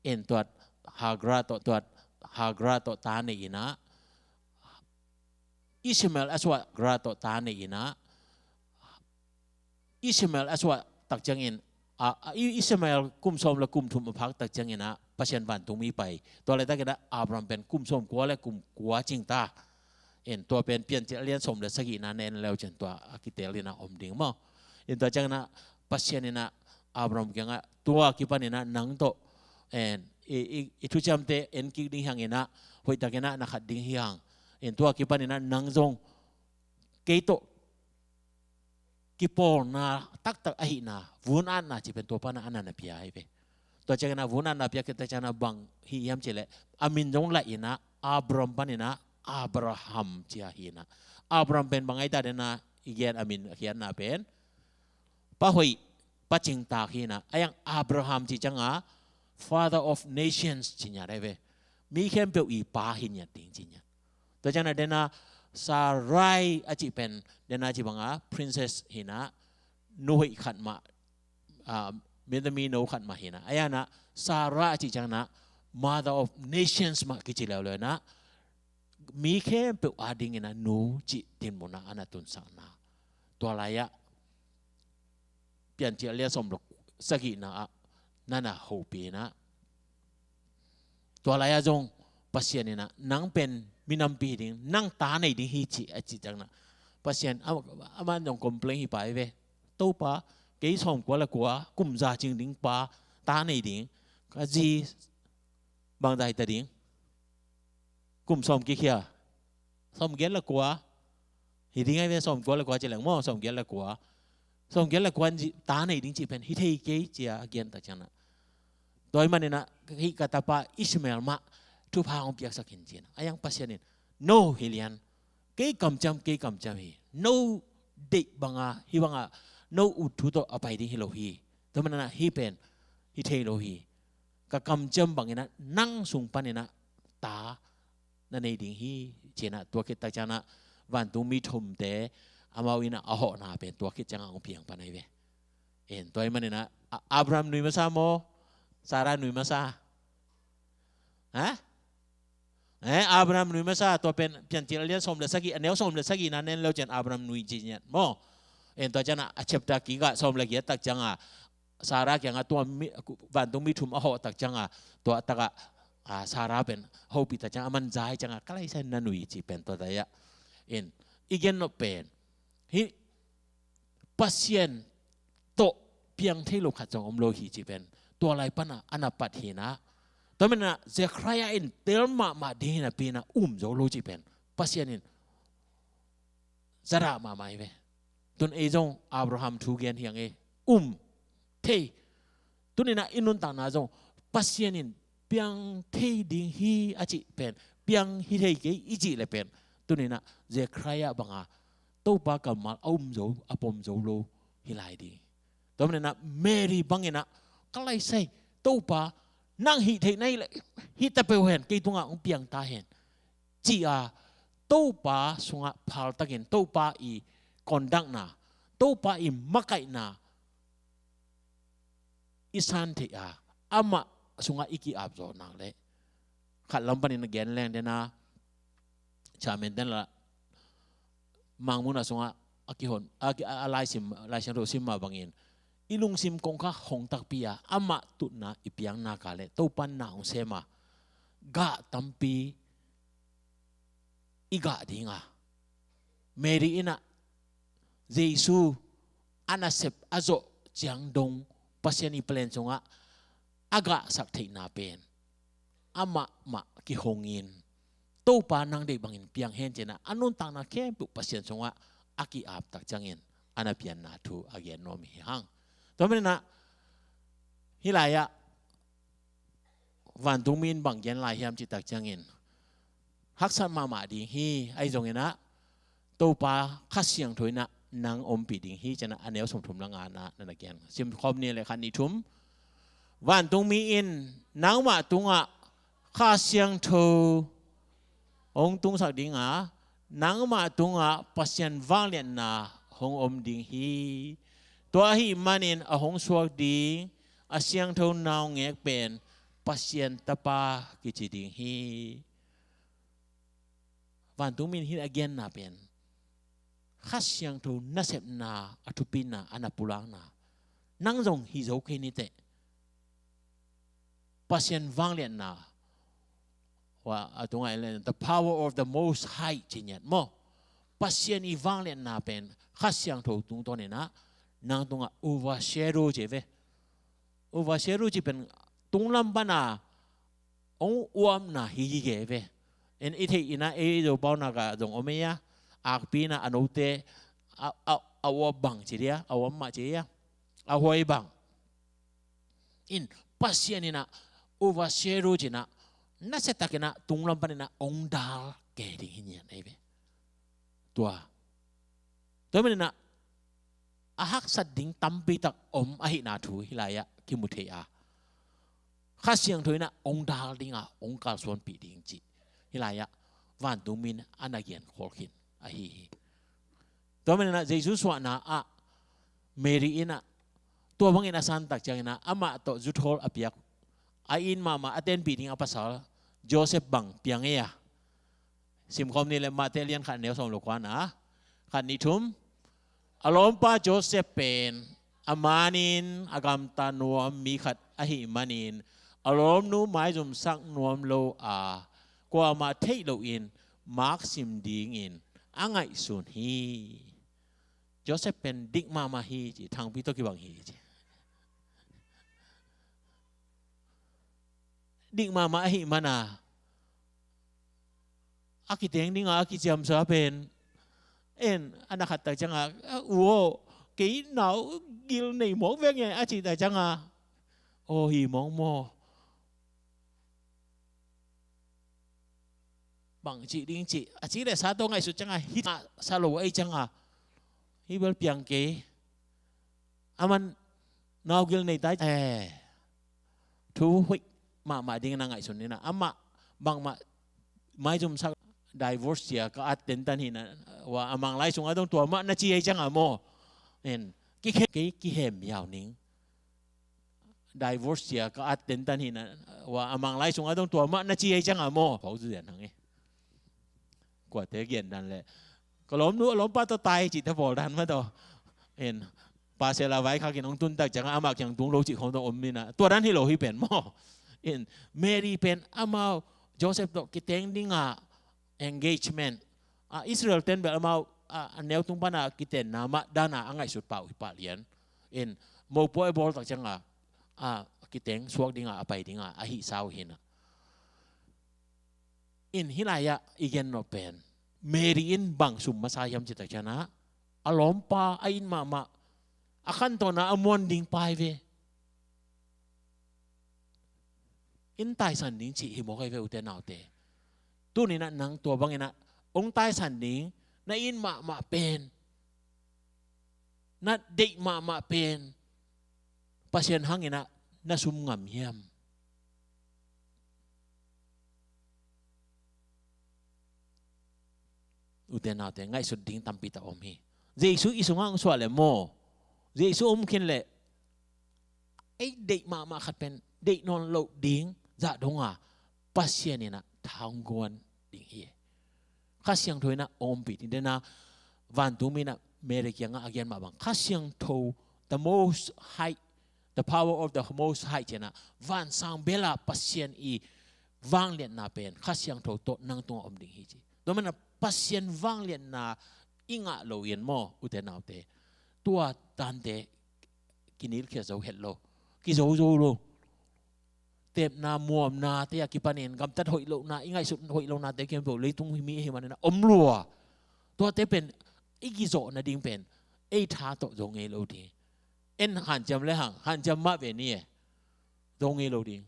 In tuat Hagar tawh, tuat Hagar tawh ta nei in ah. Ishmael a suah Hagar tawh ta nei in ah. Ishmael a suah tak ciangin, a, a, I-, Ishmael kum sawm le kum thum a phak tak ciangin ah Pasian vantungmi pai. Tua laitakin ah Abraham pen kum sawm kua le kum kua cing ta. In tua pen Piancil a lian sawm le sagihna na en leu cin tua a kitel in ah om ding maw. In tua ciangin ah Pasian in ah Abraham kiangah tua kipan in ah nang tawh, en, i, i, i thuciamte en kik ding hi hang in ah, hoihtakin ah na khat ding hi hang. In tua kipan in ah nang zong kei tawh kipawlna taktak ahihna, vun-atna cih pen tua pan ah a na na pia hi ve. Tua ciangin ah vun-atna pia khit tak ciangin ah bang hi hiam cih leh, a min zong laih in ah, Abram pan in ah, Abraham ci a hi in ah. Abraham pen bang ai ta den ah, i gen a min a khiatna pen pa hoih, pa cingtak hi in ah. A yang Abraham cih ciangin ah, Father of Nations ci ngiat ai ve. Mi khempeuh i pa hi ngiat ding ci ngiat. Tua ciangin ah den ah Sarai a cih pen, den ah cih bang ah princess hi in ah, nu hoih khat mah, ah, Midian mi no khat mah hi in ah. A yang ah Sarah a cih ciangin ah Mother of Nations mah kici leuleu in ah, mi khempeuh adingin ah nu cih dinmun ah a na tunsakna. Tua lai-ah Piancil a lian sawm le sagihna ah na na hopih in ah. Tua lai-ah zong Pasian in ah, nang pen minampi hi ding, nang ta nei ding hi ci a cih ciangin ah. Pasian, a, amah zong complain hi pah hi ve. Topa, kei sawm kua le kua, kum za cing ding pa, ta nei ding. Ka zi, bangzah hi ta ding. Kum sawm kikhia. Sawm giat le kua. Hi ding ai ve, sawm kua le kua ci leng maw, sawm giat le kua. Sawm giat le kua in zi, ta nei ding cih pen hi thei kei ci a gen tak ciangin ah. Tua ahih manin ah, hih ka tapa Ishmael mah thupha hong piaksak in ci in ah. A yang Pasian in, no, hi lian. Kei kamciam, kei kamciam hi. No deih bang a, hih bang a, no ut thu tawh a pai ding hi lo hi. Tua manin ah hih pen hi thei lo hi. Ka kamciam bangin ah nang sung panin ah ta na nei ding hi, ci in ah. Tua khit tak ciangin ah vantungmi thumte amau in ah a hawhna pen tua khit ciangin ah hong piang pan ahi ve. En, tua ahih manin ah, A-, Abraham nui masa maw, Sarah nui masa? Ha? Eh, Abraham nui masa, tua pen Piancil a lian sawm le sagih, a neu sawm le sagihna na en le uh ciang Abraham nui ci ngiat maw. En, tua ciangin ah a chapter kikah sawm le giat tak ciangin ah Sarah kiangah tua mi, vantungmi thum a hawh tak ciangin ah tua takah, ah, Sarah pen hopih tak ciangin ah aman za hi ciangin ah ka lai sa in na nui ci pen tua ta ia. En, i gen nop pen hih Pasian tawh piang thei lo khat zong om lo hi ci pen tua lai pan ah a na pat hi in ah. Tua manin ah Zechariah in tel mahmah ding hi napi in ah um zo lo ci pen Pasian in zadah mahmah hi ve. Tun ei zong Abraham thu gen hi hang e, um thei. Tuni in ah i nuntakna zong Pasian in piang thei ding hi a cih pen, piang hi thei kei i cih le pen, tuni in ah Zechariah banga Topa kammal a um zo, a pom zo lo hi lai ding. Tua manin ah Mary bangin ah ka lai sa hi, Topa nang hih theih na hih leh hih ta peuh hen, kei tungah hong piang ta hen, ci-a Topa sungah phaltakin Topa i kondakna, Topa i makaihna i san theih a, amah sungah i ki-ap zawh nak leh, khat lam panin a gen leng den a, chamen den la, Mangmuhna sungah a kihon, a ki-, a, a laisim, Lai Siangtho sim mah bangin, i lungsim kongkhak hong takpi a, amah tutna i piang nak leh Topa'n na hong sem a, gah tampi i gah ding a. Mary in ah Jesu a nasep a zawh ciang dong Pasian i plan sungah a gahsak theihna pen amah mah kihongin, Topa nang deih bangin piang hen ci-in ah a nuntakna khempeuh Pasian sungah a ki-ap tak ciangin a na pianna thu a gen nuam hi hang. Tua manin ah hih lai-ah vantungmi in bang gen lai hiam cih tak ciangin, haksat mahmah ding hi, ahi zongin ah Topa Kha Siangtho in ah nang ompih ding hi ci-in ah a neu sawmthum le ngana na na gen. Sim khawm ni leh, khat, nih, thum. Vantungmi in nangmah tungah Kha Siangtho hong tungsak ding a, nangmah tungah Pasian vangliatna hong om ding hi. Tua ahih manin a hong suak ding a siangtho naungek pen Pasian Tapa kici ding hi. Vantungmi in hih a genna pen Kha Siangtho nasepna, a thupina, a na pulakna. Nang zong hi zo kei ni teh. Pasian vangliatna, wa, a tungah i len, the power of the Most High ci ngiat maw. Pasian i vangliatna pen Kha Siangtho tungtawn in ah nang tungah overshadow ci ve. Overshadow ci pen tunglam pan a hong uapna hi gige ve. En, i theih in ah ei Zopau nak ah zong om ei a, akpi in ah a note a, a, a uap bang ci dia, a uap mah ci a, a huai bang. In, Pasian in ah overshadow ci-in ah, nasia takin ah tunglam panin ah hong dal kei ding hi ngiat ei ve. Tua. Tua manin ah a haksat ding tampi tak om ahihna thu hih lai-ah kimu thei a, Kha Siangtho in ah hong dal ding a, hong kalsuanpih ding cih hih lai-ah vantungmi in a na gen khol khin ahi hi. Tua manin ah Jesu suahna ah Mary in ah tua bangin a san tak ciangin ah amah tawh zuthawl a piak, a it mahmah, a tenpih ding a pasal Joseph bang piang ei a. Simkhawm ni leh, Matthai lian khat, neu sawm le kua na, khat, nih, thum. A lawmpa Joseph pen a manin a gamta nuam mi khat ahih manin a lawmnu maizumsak nuam lo a, kuamah theih loin maksim dingin a ngaihsun hi. Joseph pen dik mahmah hi ci, thangpi tawh kibang hi ci. Dik mahmah ahih mana a kiteng dinga a kiciamsa pen, en, a na khat tak cianga, "U aw, kei nau gil nei mawk veng e," a cih tak cianga, "Aw, hi mawk maw? Bang cih ding cih a cih leh sa tawh ngaihsut cianga hita sa lo ahi cianga, hih bel piang kei. Aman nau gil nei tai, eh." Thu hoih mahmah dingin a ngaihsun ni na, amah bangmah maizumsak, divorce cia ka at tentan hi na, wa, a Mang lai sungah dong tua mah na ci ahi cianga maw. En, Kikhe, kei kihem miau ning. Divorce cia ka at tentan hi na, wa a Mang lai sungah dong tua mah na ci ei ciangah maw. Pau zu zian hang e. Kuate gen dan leh ka lawmnu a lawmpa tawh tai cih te pawl dan mah tawh. In, pasal a vai khakin hong tuntak ciangah amah kiang tung lo cih khawng tawh om ni na. Tua dan hi lo hi pen maw. In, Mary pen amau Joseph tawh kiteng dingah engagement. A, Israel ten bel amau a, a neu tung pana kitenna mah dana a ngaihsut pah uh hi pah lian. In, mopua i bawl tak cianga a, kiteng suak dinga a pai dinga a hih sau hi na. In, hih lai-ah i gen nop pen Mary in bang sum masa hiam ci tak ciana a lawmpa a it mahmah a khantawnna a muan ding pai ve. In taisan ding cih hi mawk ahi ve ute naute. Tuninah nang tua banginah hong taisan ding na it mahmah pen, na deih mahmah pen Pasian hanginah na sum ngam hiam? Ute naute, ngaihsut ding tampi tak om hi. Jesu i sungah hong suah leh maw, Jesu om khin leh ei deih mahmah khat pen deih nawn loh ding zah donga Pasian inah tha hong guan ding hi. Kha Siangtho inah hong ompih ding. Dena vantungmi inah Mary kiangah a gen mah bang, Kha Siangtho, the most high, the power of the most high, cianah vansang bela Pasian i vangliatna pen Kha Siangtho tawh nang tungah om ding hi ci. Tua mana Pasian vangliatna i ngah lo ian maw ute naute, tua tante kinilkhia zo het lo, kizo zo lo. Tepna muamnate a kipanin gamtat hoih lohna, i ngaihsut hoih lohnate kian po leitung mi hi manina om lua. Tuate pen i kizawh nading pen ei tha tawh zo ngei lo ding. En hanciam le hang hanciam mah ve ni e. Zo ngei lo ding.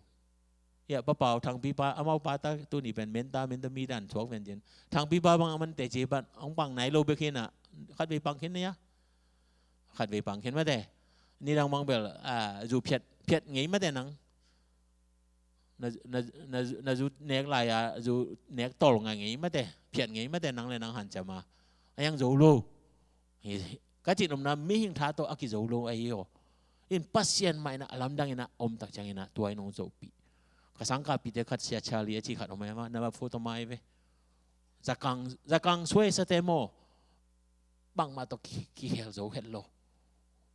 Ia papau Thangpipa amau pata tuni pen menta menta mi dan thuak ven cin. Thangpipa bang aman teci pan hong pang nai lo bek hinah khatvei pang khin na ia. Khatvei pang khin mate. Nidang bang bel a, zu phiat phiat ngei mate nang. Na, na, na, na zu nek lai-a zu nek tol ngai ngei mate, phiat ngei mate nang le nang hanciam a. A iang zo lo. Hi, ka cih nopna mihing tha tawh a kizo lo ahi aw. In Pasian mah inah a lamdang inah om tak ciang inah tua in hong zopih. Ka sangkahpihte khat Sia Charlie a ci khat om ahi mah na va photo mai ve. Zakang, zakang suai sate maw. Bangmah tawh ki, kikhel zo het lo.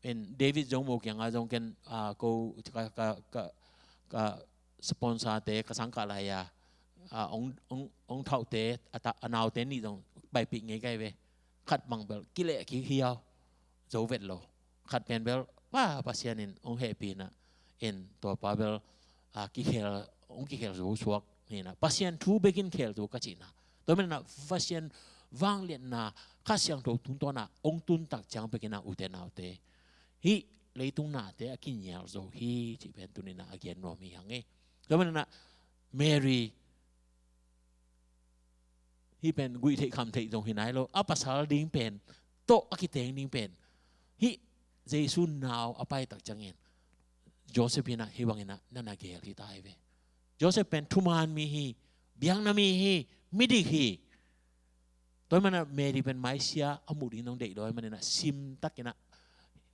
In David Zomo kianga zong ken a, ko ka, ka, ka, ka sponsor te ka sangkah lai-a a, ong, ong, ong thauhte a, ta, a naute nih zong baipih ngei kai ve. Khat bang bel kileh kik hiau zo vet lo. Khat pen bel pa Pasian in ong hehpihna in tua pa bel a, kikhel, ong kikhel zo suak. Nina Pasian thu bekin khel zo ka cihna. Tua menna Pasian vangliatna Kha Siangtho tungtawna ong tuntak ciang bekina ute naute hih leitung nate a kinial zo hi cih pen tunina a gen nuam hi hang e. Tua menna Mary hih pen guih theih kham theih zong hi nai lo, a pasal ding pen tawh a kiteng ding pen hih Jesu nau a paitak ciangin Joseph inah hih banginah nana gel hi ta hi ve. Joseph pen thuman mi hi, biakna mi hi, midik hi. Tua hi mana Mary pen maisia a muh ding nong deih dawi maninah simtakinah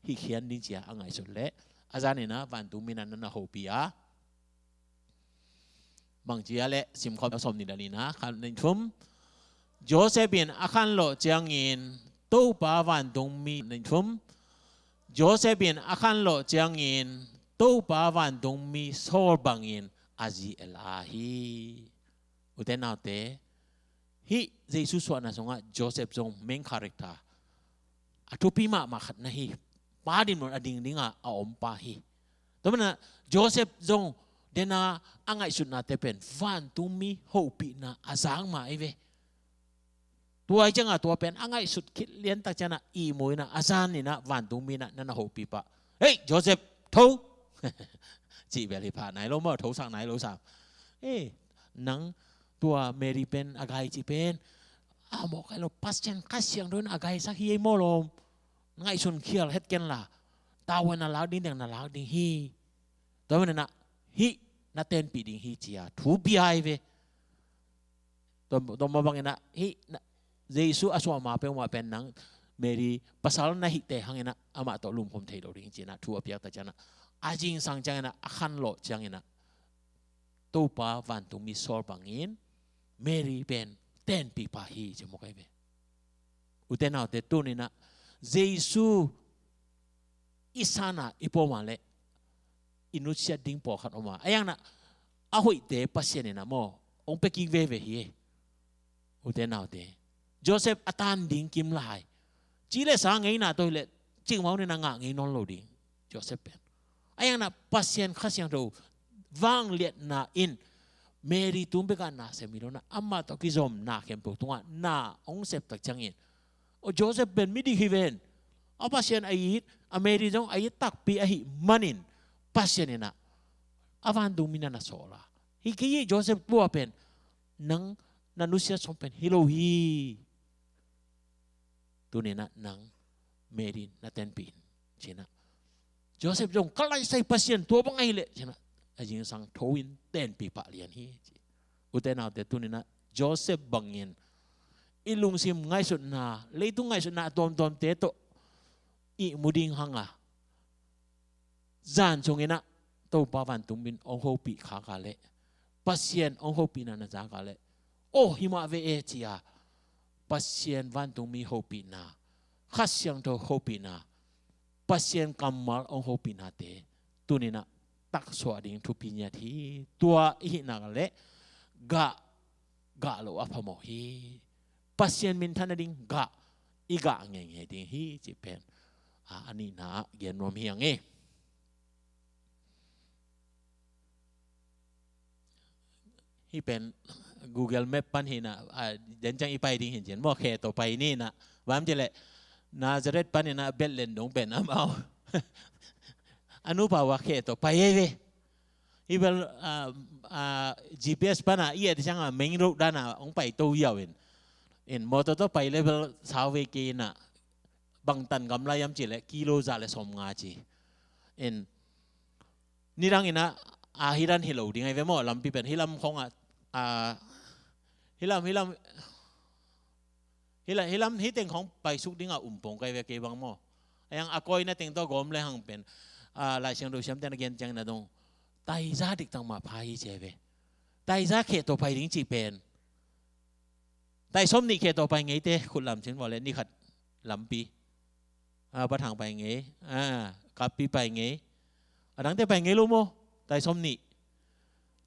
hih khian ding cia a ngaihsut leh a zaninah vantungminah nana hopih a. Bangcia le simkhawm sawm ni danina khan ning thum. Joseph in a khanlawh ciangin Topa vantungmi ning thum. Joseph in a khanlawh ciangin Topa vantungmi sawl bangin a zi el a hi. Ute naute, hih Jesu suahna sungah Joseph zong main character a thupi mahmah khat na hi. Pa dinmun a ding dinga a om pa hi. Tua mana Joseph zong dena a ngaihsutnate pen vantungmi hopihna a zang ma ei ve. Tua i cianga tua pen a ngaihsut khit liantak ciana ihmu ina a zaninah vantungminah nana hopih pah. Hei Joseph, tho. Cih bel hi pha nai lo maw, tho sak nai lo sam. E, nang tua Mary pen a gai cih pen a mawh kai lo, Pasian Kha Siangtho in a gaisak hi ei maw lawm. Ngaihsun khial het ken la, tavuan na lak ding deng na lak ding hi. Tua menana hih na tenpih ding hi cia thu bia hi ve. Tua, tua mah bangina hih na, Jesu a suah ma peuhmah pen nang Mary pasal na hihte hang inah amah tawh lumkhawm thei lo ding ci inah thu a piak tak ciangin ah, a zingsang ciangin ah, a khanlawh ciangin ah, Topa vantungmi sawl bangin Mary pen tenpih pah hi ci mawk ahi ve. Ute naute, tuni inah Jesu i san a i pom a leh i nusiat ding pawlkhat om a, a iang inah a hoihte Pasian inah maw hong pia kik veve hi. Ute naute, Joseph a tan ding kim lai, ci le sa ngeina tawh hi leh cikmah hun inah ngah ngei nawn lo ding Joseph pen. A iang inah Pasian Kha Siangtho vangliatna in Mary tung bekah na sem hi lo inah amah tawh kizom na khempeuh tungah na hong sep tak ciangin, o, Joseph pen midik hi ven. A Pasian a it, a Mary zong a it takpi ahih manin Pasian inah a vantungmi na na sawl a, hi kei hi Joseph, tua pen nang na nusiat sawm pen hi lo hi. Tuni inah nang Mary na tenpih in ci inah, Joseph zong ka laisai Pasian tua bang ahi leh ci inah a zingsang tho in tenpih pah lian hi ci. Ute naute, tuni inah Joseph bangin i lungsim ngaihsutna, leitung ngaihsutna a tuamtuamte tawh ihmu ding hang a, zan sung inah Topa vantungmi in hong hopih khak a leh, Pasian hong hopihna na zak a leh, o, hi mah ve e ci a, Pasian vantungmi hopihna, Kha Siangtho hopihna, Pasian kammal hong hopihnate tuni inah taksuah ding thupi ngiat hi. Tua i hih nak leh gah, gah loh a phamawh hi. Pasian minthan nading gah, i gah ngeingei ding hi cih pen, a, a nihna ah gen nuam hi ing e. Hih pen Google Map pan hi inah, a, den ciang i pai ding hi in ci in maw, khe tawh pai ni inah. Bang hiam cih leh Nazareth pan inah Bethlehem dong pen amau a nupa uh a khe tawh pai ahi ve. Hih bel, a, a, G P S pan a i et ciang a main road dan a hong pai to hiau in. In motor tawh pai leh bel sau ve kei inah, bangtan gamla hiam cih leh kilo za le sawmnga ci. In nidang inah, a, hih dan hi lo ding ahi ve maw, lampi pen hih lam khawng ah, a, hih lam, hih lam, hih lam, hih lam, hih teng khawng paisuk ding a um pong kai ve kei bang maw. A iang a kawina teng tawh gawm le hang pen, a, Lai Siangtho siamte na gen ciangin a dong, taiza diktak mah pha hi ci ahi ve. Taiza khe tawh pai ding cih pen, tai sawmnih khe tawh pai ngeite khut lam cin vawh leh ni khat lampi, a, Bathang pai ngei, a, Kapi pai ngei, a dangte pai ngei lo maw. Tai sawmnih,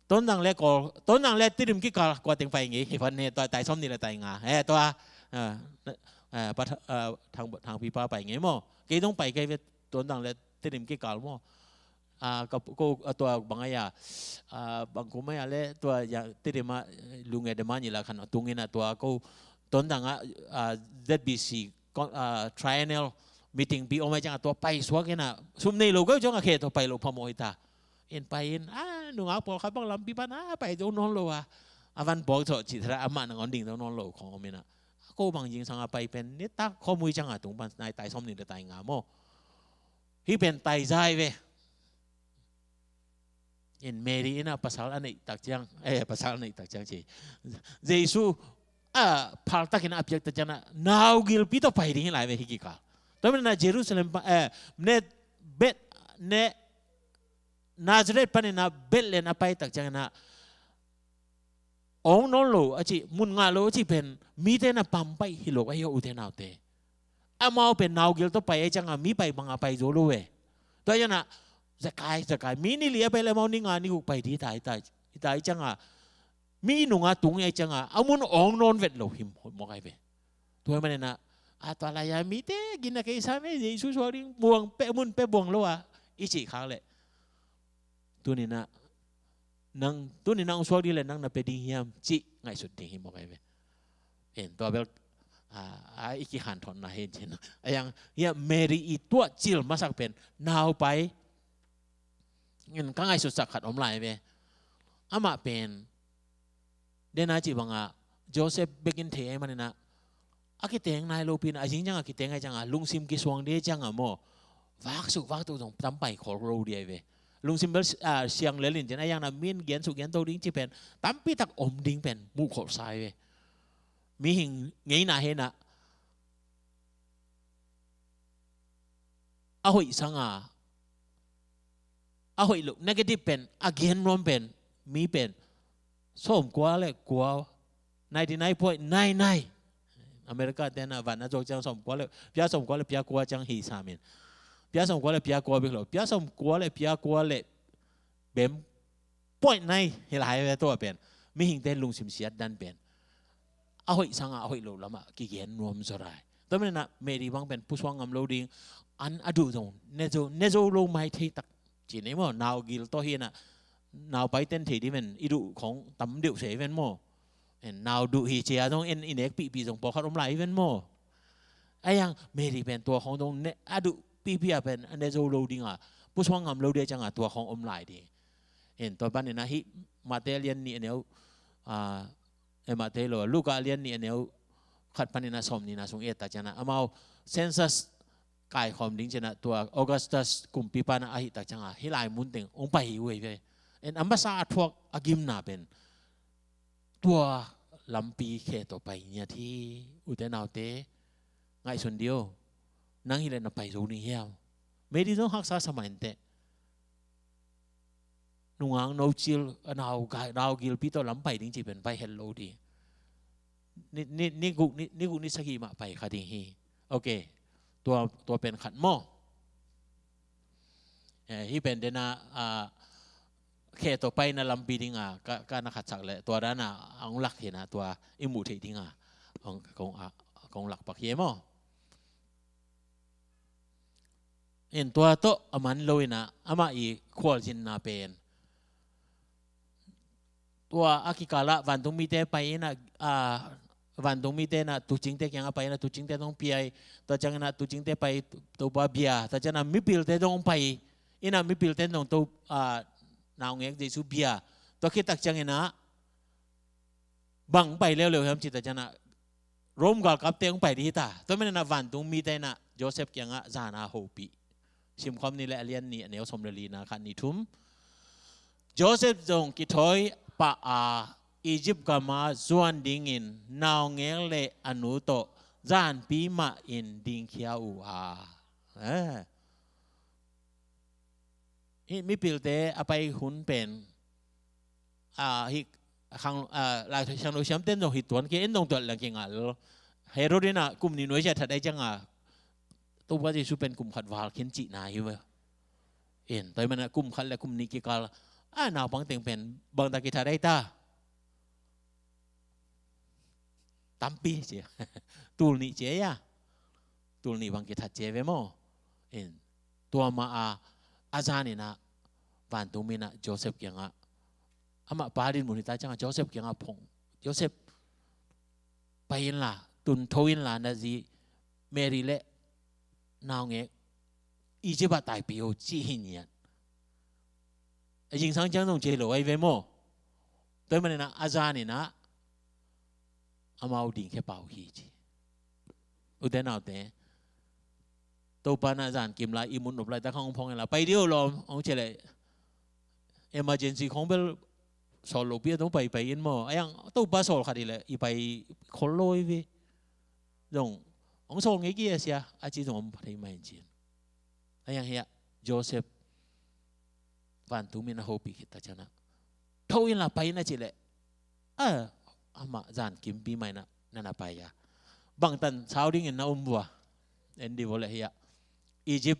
Tondang le Kawl, Tondang le Tidim kikal kua teng pai ngei hi phat ne, tua tai sawmnih le tai nga, e, tua, a, a, Bath-, a, Thang, Thangpi pa pai ngei maw. Kei dong pai kei ve Tondang le Tidim kikal maw. A, ka, ko, a, tua bang a ia, a, bang kum a ia le tua ia, Tidim a, Lunge de Manila khan a tung in a tua ko Tondang a, a, Z B C, ko, a, triennial meeting pi om a ia ciang a tua pai suak in a sum nei lo ko ciang a khe tua pai lo phamawh hi ta. In pai in, a, nungak pawlkhat bang lampi pan a pai zo nawn lo a, a van bawk zawh cih thara amah nangawn ding zo nawn lo khong om in a, ko bang zingsang a pai pen nitak khawmui ciang a tung pan nai tai sawmnih le tai nga maw. Hih pen taizai ve. In Mary in a pasal a neih tak ciang, eh, pasal a neih tak ciang ci. Jesu a phal takin a piak tak ciang a nau gilpi tawh pai ding hi lai ve hih kikal. Tua manin a Jerusalem pa, eh, ne Bet, ne Nazareth panin a Bethlehem a pai tak ciangin a ong nawn lo a cih, mun ngah lo a cih pen mite na pampaih hi lo ahi aw ute naute. Amau pen naugil tawh pai ahi cianga mi pai banga pai zo lo ve. Tua ciangin a Zakai, Zakai, mi ni li a pai le amau ni nga ni guk pai dih ta, ta, ta ahi cianga mi nunga tung ahi cianga a mun ong nawn vet lo him mawk ahi ve. Tua manin a, a tua lai a mite gina kei sa me Jesu suak ding buang pe, mun pe buang lo a i cih khak leh. Tunin a nang, tunin a ong suak ding le nang na pe ding hiam cih ngaihsut ding hi mawk ahi ve. En tua bel, a, a i kihanthawnna hi cin. A iang, hia Mary i tuah cil masak pen nau pai. En ka ngaihsutsak khat om lai ve. Amah pen den a cih banga Joseph bekin thei ahi manin a, a kiteng nai lopi in a, a zing cianga kiteng ahi cianga lungsim kisuang dih ahi cianga maw, vaksuk vaktuk zong tam pai khol lo dih ahi ve. Lungsim bel, a, siang lel in cin a iang na min gen suk gen to ding cih pen tampi tak om ding pen muh kholh sa ahi ve. Mihing ngeina hi in a, a hoih sanga a hoih loh, negative pen, a gen nuam pen, mi pen sawmkua le kua, ninety nine point nine nine. America te na van a zuak ciang sawmkua le pia, sawmkua le pia kua ciang hi samin, pia sawmkua le pia kua bik lo, pia sawmkua le pia kua le bem point nine hi lai ve. Tua pen mihingte lungsim siat dan pen a hoih sanga a hoih loh lamah kigen nuam zaw lai. Tua manin ah Mary bang pen pusuang ngam lo ding, an a duh zong ne zo, ne zo lo mai thei tak ci nei maw. Nau gil tawh hi na, nau pai ten thei ding ven, i duh khong tam deuh se ven maw. En, nau duh hi cia zong en i nek pihpih zong pawlkhat om lai ven maw. Aiang Mary pen tua khong zong ne, a duh pihpih a pen a ne zo lo dinga, pusuang ngam lo dia cianga tua khong om lai ding. En, tua panin ah hih Mate lian nih a neu, ah, eh, Mate lo, Luka lian nih a neu khat panin ah sawm nihna sung i et tak ciangin ah amau census kaikhawm ding ciangin ah tua Augustus kumpipa na ahih tak ciangin ah hih lai mun teng hong pai hi uh ei ve. En, a masa a thuak a gimna pen tua lampi khe tawh pai ngiat hi. Ute naute, ngaihsun dih o. Nang hi leh na pai zo ding hiam? Mary zong haksa sa mah inteh. Nungak no cil, a nau gai, nau gilpi tawh lam pai ding cih pen pai het lo ding. Ni, ni, ni guk, ni, ni guk ni sagih mah pai kha ding hi. Ok. Tua, tua pen khat maw. Eh, hih pen dena, ah, khe tawh paina lampi dinga ka, ka na khatsak leh tua dana a hong lak hi na, tua i muh theih dinga kong, kong, ah, kong lak pak hi e maw. In tua tawh a man lo in ah amah i khualzinna pen tua a kikalah vantungmite pai in ah, ah, vantungmite in ah tuucingte kiangah pai in ah tuucingte zong piai. Tua ciangin ah tuucingte pai Topa bia. Tua ciangin ah mipilte zong pai in ah mipilte zong to, ah, naungek Jesu bia. Tua khit tak ciangin ah bang pai leuleu hiam cih tak ciangin ah Rome galkapte hong pai dih hi ta. Tua manin ah vantungmite in ah Joseph kiangah zana hopih. Simkhawm ni leh a lian nih a neu sawm le lina khat nih thum. Joseph zong kithawi pah a Egypt gama zuan dingin naungek le a nu tawh zanpi mah in dingkhia uh a. Eh. Hih mipilte a pai hun pen, ah, hih khang, ah, Lai Siangtho siamten zong hih tuan kei, en zong tuat leng kingal. Herod in ah kum nih nuai ciah that ai cianga Topa Jesu pen kum khat val khin cihna hi ve. In, tua hi mana kum khat le kum nih kikal a naupang teng pen bangta kithat ai ta? Tampi ci. Tul nih ci a. Tul nih bang kithat ci ve maw. In, tua ma a, a zan in ah vantungmi in ah Joseph kiangah, amah pa din mun hi ta ciangah Joseph kiangah phong. Joseph, pai inla, tun tho inla, na zi Mary le naungek Egypt ah taipih o ci hi ngiat. A zingsang ciang zong ci lo ai ve maw. Tua hi manin ah a zan in ah amau dingkhia pah uh hi ci. Ute naute, Topa in ah zan kim lai i mun nop lai tak hong phong inla, pai dih o lawm, hong ci leh emergency khong bel sawl lopi a tong pai pai in maw. Aiang Topa sawl khat hi leh i pai khol lo hi ve. Zong hong sawl ngei kei a sia a ci zong om thei mah in ci. Aiang hiah Joseph vantungmi in a hopih khit tak ciangin ah tho inla pai in a cih leh, a, amah zan kimpi mah in ah na na pai a. Bangtan sau dingin na um vua. En dih vua leh hiah Egypt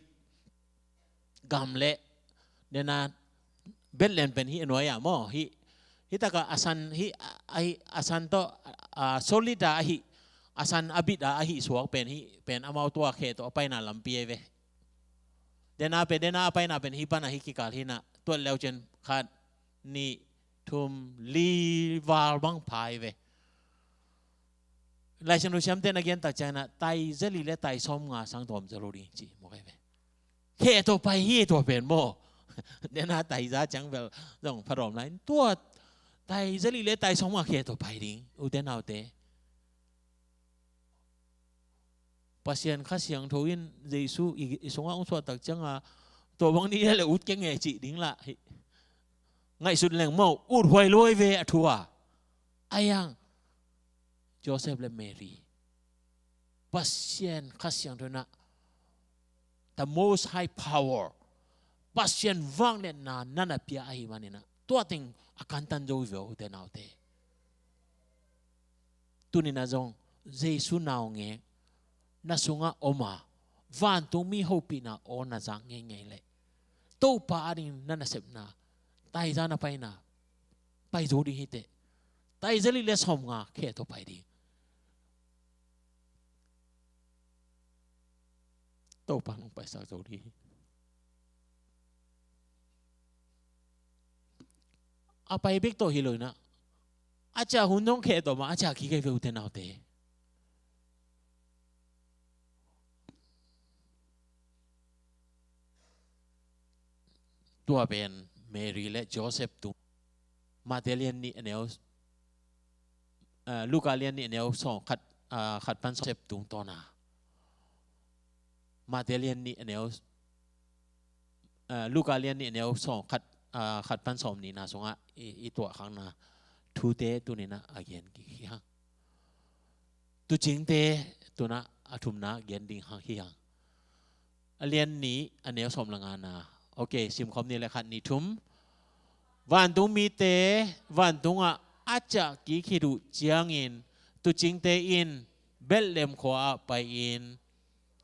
gam le dena Bethlehem pen hih a nuai ah maw, hih, hih takah a san, hih a, a, hih a san tawh, a, solid a ahih, a san a bit a ahih suak pen hih pen amau tua khe tawh a paina lampi ai ve. Dena pen, dena a paina pen hih pana hih kikal hi na, tuat leu cin khat, nih, thum, li val bang pha ai ve. Lai Siangtho siamte na gen tak ciangin ah tai zali le tai sawm nga sang tawm zalo ding ci mawk ai ve. Khe tawh pai hi tua pen maw. Dena tai za ciang bel zong pha dawm lai. Tua tai zali le tai sawm nga khe tawh pai ding. Ute naute, Pasian Kha Siangtho in Jesu i, i sungah hong suah tak cianga tua bang ni le ut keng e cih ding lah. Ngaihsut leng maw, ut huai luai ve a thu a. Aiang Joseph le Mary, Pasian Kha Siangtho in ah the most high power, Pasian vangliatna na na pia ahih manin ah, tua teng a kantan zo hi ve uh, ute naute. Tuni-in ah zong Jesu naungek na sungah om a, vantungmi hopihna aw na zak ngeingei leh, Topa ading na nasepna taiza na paina pai zo ding hi teh. Taiza li le sawmnga khe tawh pai ding. Topa nong paisak zo ding hi. A pai bek tawh hi lo-in ah, a ciah hun zong khe tawh mah, a ciah kik hi ve, ute naute. Tua pen Mary le Joseph tung. Mate lian nih a neu, eh, Luka lian nih a neu sawm khat, ah, khat pan sawm, Joseph tungtawn a. Mate lian nih a neu, eh, Luka lian nih a neu sawm khat, ah, khat pan sawm nihna sungah i, i tuahkhakna thute tuni-in ah a gen kik hi hang. Tuucingte tuni-in ah a thumna gen ding hang hi hang. A lian nih a neu sawm le ngana. Ok, simkhawm ni le, khat, nih, thum. Vantungmite vantungah a ciah kik khit uh ciangin tuucingte in Bethlehem khua-ah pai-in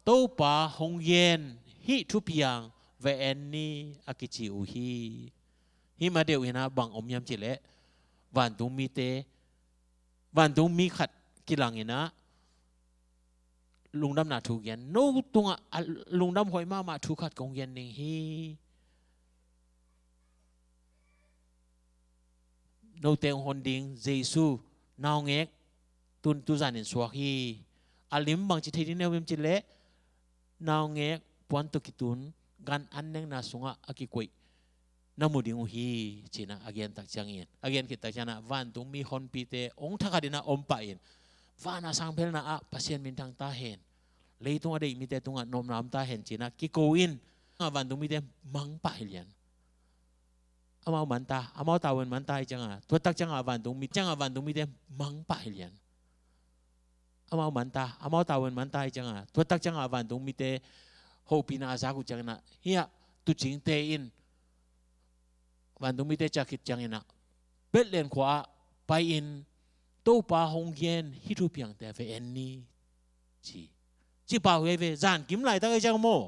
Topa hong gen hih thupiang va en ni, a kici uh hi. Hih ma deuh in ah bang om hiam cih leh, vantungmite, vantungmi khat kilang in ah lungdamna thu gen. No tungah a lungdam hoih mahmah thu khat kong gen ning hi. Note hong hon ding Jesu naungek tun, tuzanin suak hi. A lim bangci thei ding na hi hiam cih leh, naungek puan tawh kitun gan an nekna sungah a kikoih na mu ding uh hi, ci-in ah a gen tak ciangin, a gen khit tak ciangin ah vantungmi honpite hong thakhatin ah om pah in, van a sangphelna ah Pasian minthang ta hen, leitung a deih mite tungah nopna om ta hen, ci-in ah kiko in, a vantungmite mang pah hi lian. Amau man ta, amau tavuan man ta hi ciangin, tua tak ciangin a vantungmi, ciangin a vantungmite mang pah hi lian. Amau man ta, amau tavuan man ta hi ciangin, tua tak ciangin a vantungmite hopihna a zak uh ciangin ah, hiah tuucingte in vantungmite ciah khit ciangin ah Bethlehem khua-ah pai-in Topa hong gen hih thupiangte va en ni, ci. Ci pah uh hi ve, zankim laitak hi ciang maw.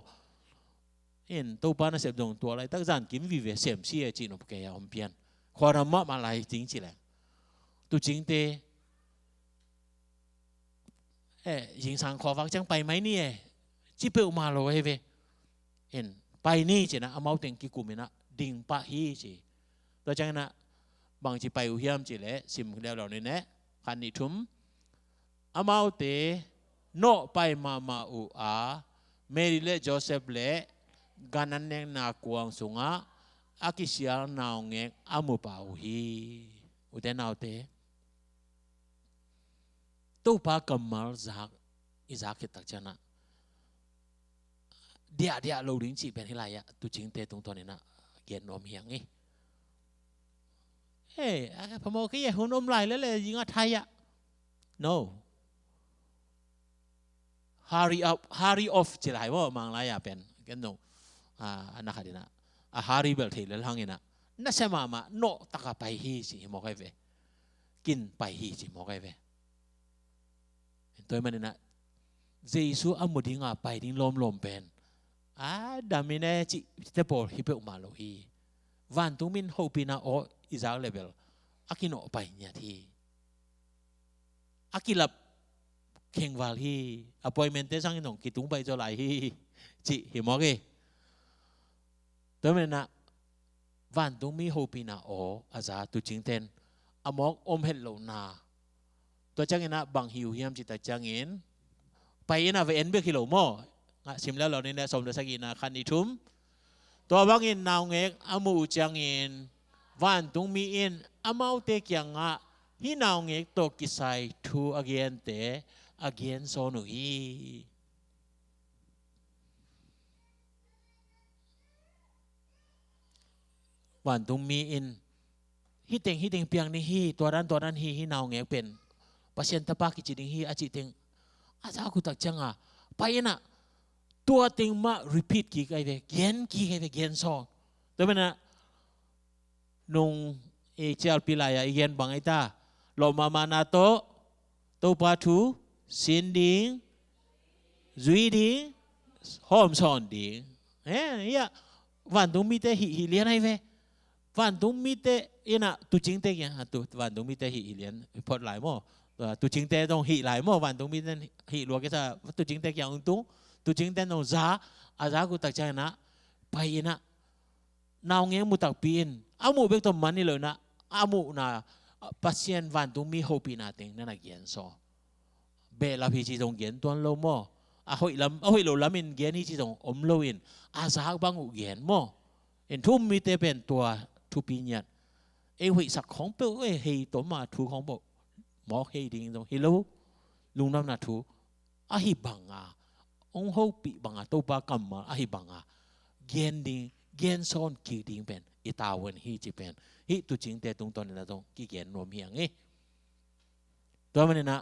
In, Topa nasep zong tua laitak zankim vive sem si e, ci nop kei a om pian. Khuaram mahmah lai ding ci leng, tuucingte, eh, zingsang khua vak ciang pai mai ni e, ci peuhmah lo hi ve. In, pai ni, ci-in ah amau teng kikum in ah ding pah hi, ci. Tua ciangin ah bangci pai uh hiam cih leh, sim leuleu ni leh, khat, nih, thum. Amaute nawh pai mahmah uh a, Mary le Joseph le gan an nekna kuang sungah a kisial naungek a mu pah uh hi. Ute naute, Topa kammal zak, i zak khit tak ciangin ah diahdiah lo ding cih pen hih lai-ah tuucingte tungtawnin ah gen nuam hi hang hi. Hei, a phamawh kei e, hun om lai lel e, zing a thai ah. No. Hurry up, hurry off ci lai maw, Mang lai-ah pen. Ken no. A, a na khat in ah, a hurry bel thei lel hang in ah, nasia mahmah, nawh taka pai hi ci hi mawk ai ve. Kin pai hi ci mawk ai ve. Tua ahih manin ah Jesu a mu ding a pai ding lawmlawm pen a dam in e cihte pawl hi peuhmah lo hi. Vantungmi in hopihna aw i zak leh bel a kinawh pai ngiat hi. A kilap khengval hi. Appointment-te sangin hong kitung pai zaw lai hi, cih hi mawk hi. Tua ahih manin ah vantungmi hopihna aw a za tuucingte in a mawk om het lohna. Tua ciangin ah bang hi uh hiam cih tak ciangin, pai in ah va en bek hi lo maw. Ngah sim leuleu ni leh, sawm le sagihna, khat, nih, thum. Tua bangin naungek a muh uh ciangin vantungmi in amaute kiangah hih naungek tawh kisai thu a gente a gen sawn uh hi. Vantungmi in hih teng, hih teng piang ding hi, tua dan, tua dan hi, hih naungek pen Pasian Tapa kici ding hi, a cih teng a zak uh tak ciangin, pai in ah Tua teng mah repeat kik ai ve, gen kik ai ve, gen sawn. Tua manin ah nung ei cialpi lai-a i gen bang ai ta, lawh mahmahna tawh Topa thu sin ding, zui ding, hawmsawn ding. He, hiah vantungmite hih, hih lian ai ve. Vantungmite in ah tuucingte kiang, ah, tu, vantungmite hih, hih lian phot lai maw. Ah, tuucingte zong hih lai maw, vantungmite hih lua kisa, tuucingte kiang hong tung, tuucingte zong za, a za uh tak ciangin ah pai in ah naungek mu takpi in, a muh bek tawh man hi lo in ah, a muhna, ah, Pasian vantungmi hopihna teng na na gen sawn. Behlap hi ci zong gen tuan lo maw. A hoih lam, a hoih lo lamin gen hi ci zong om loin, a zak bang uh gen maw. In thu-um mite pen tua thupi ngiat. Ei hoihsak khawng peuh, ei hei tawm a thu khawng peuh mawk hei ding zong hi lo. Lungdamna thu ahi banga, hong hopih banga, Topa kammal ahi banga gen ding, gen sawn kik ding pen i tavuan hi ci pen hih tuucingte tungtawn in ah zong kigen nuam hi ing ei. Tua manin ah,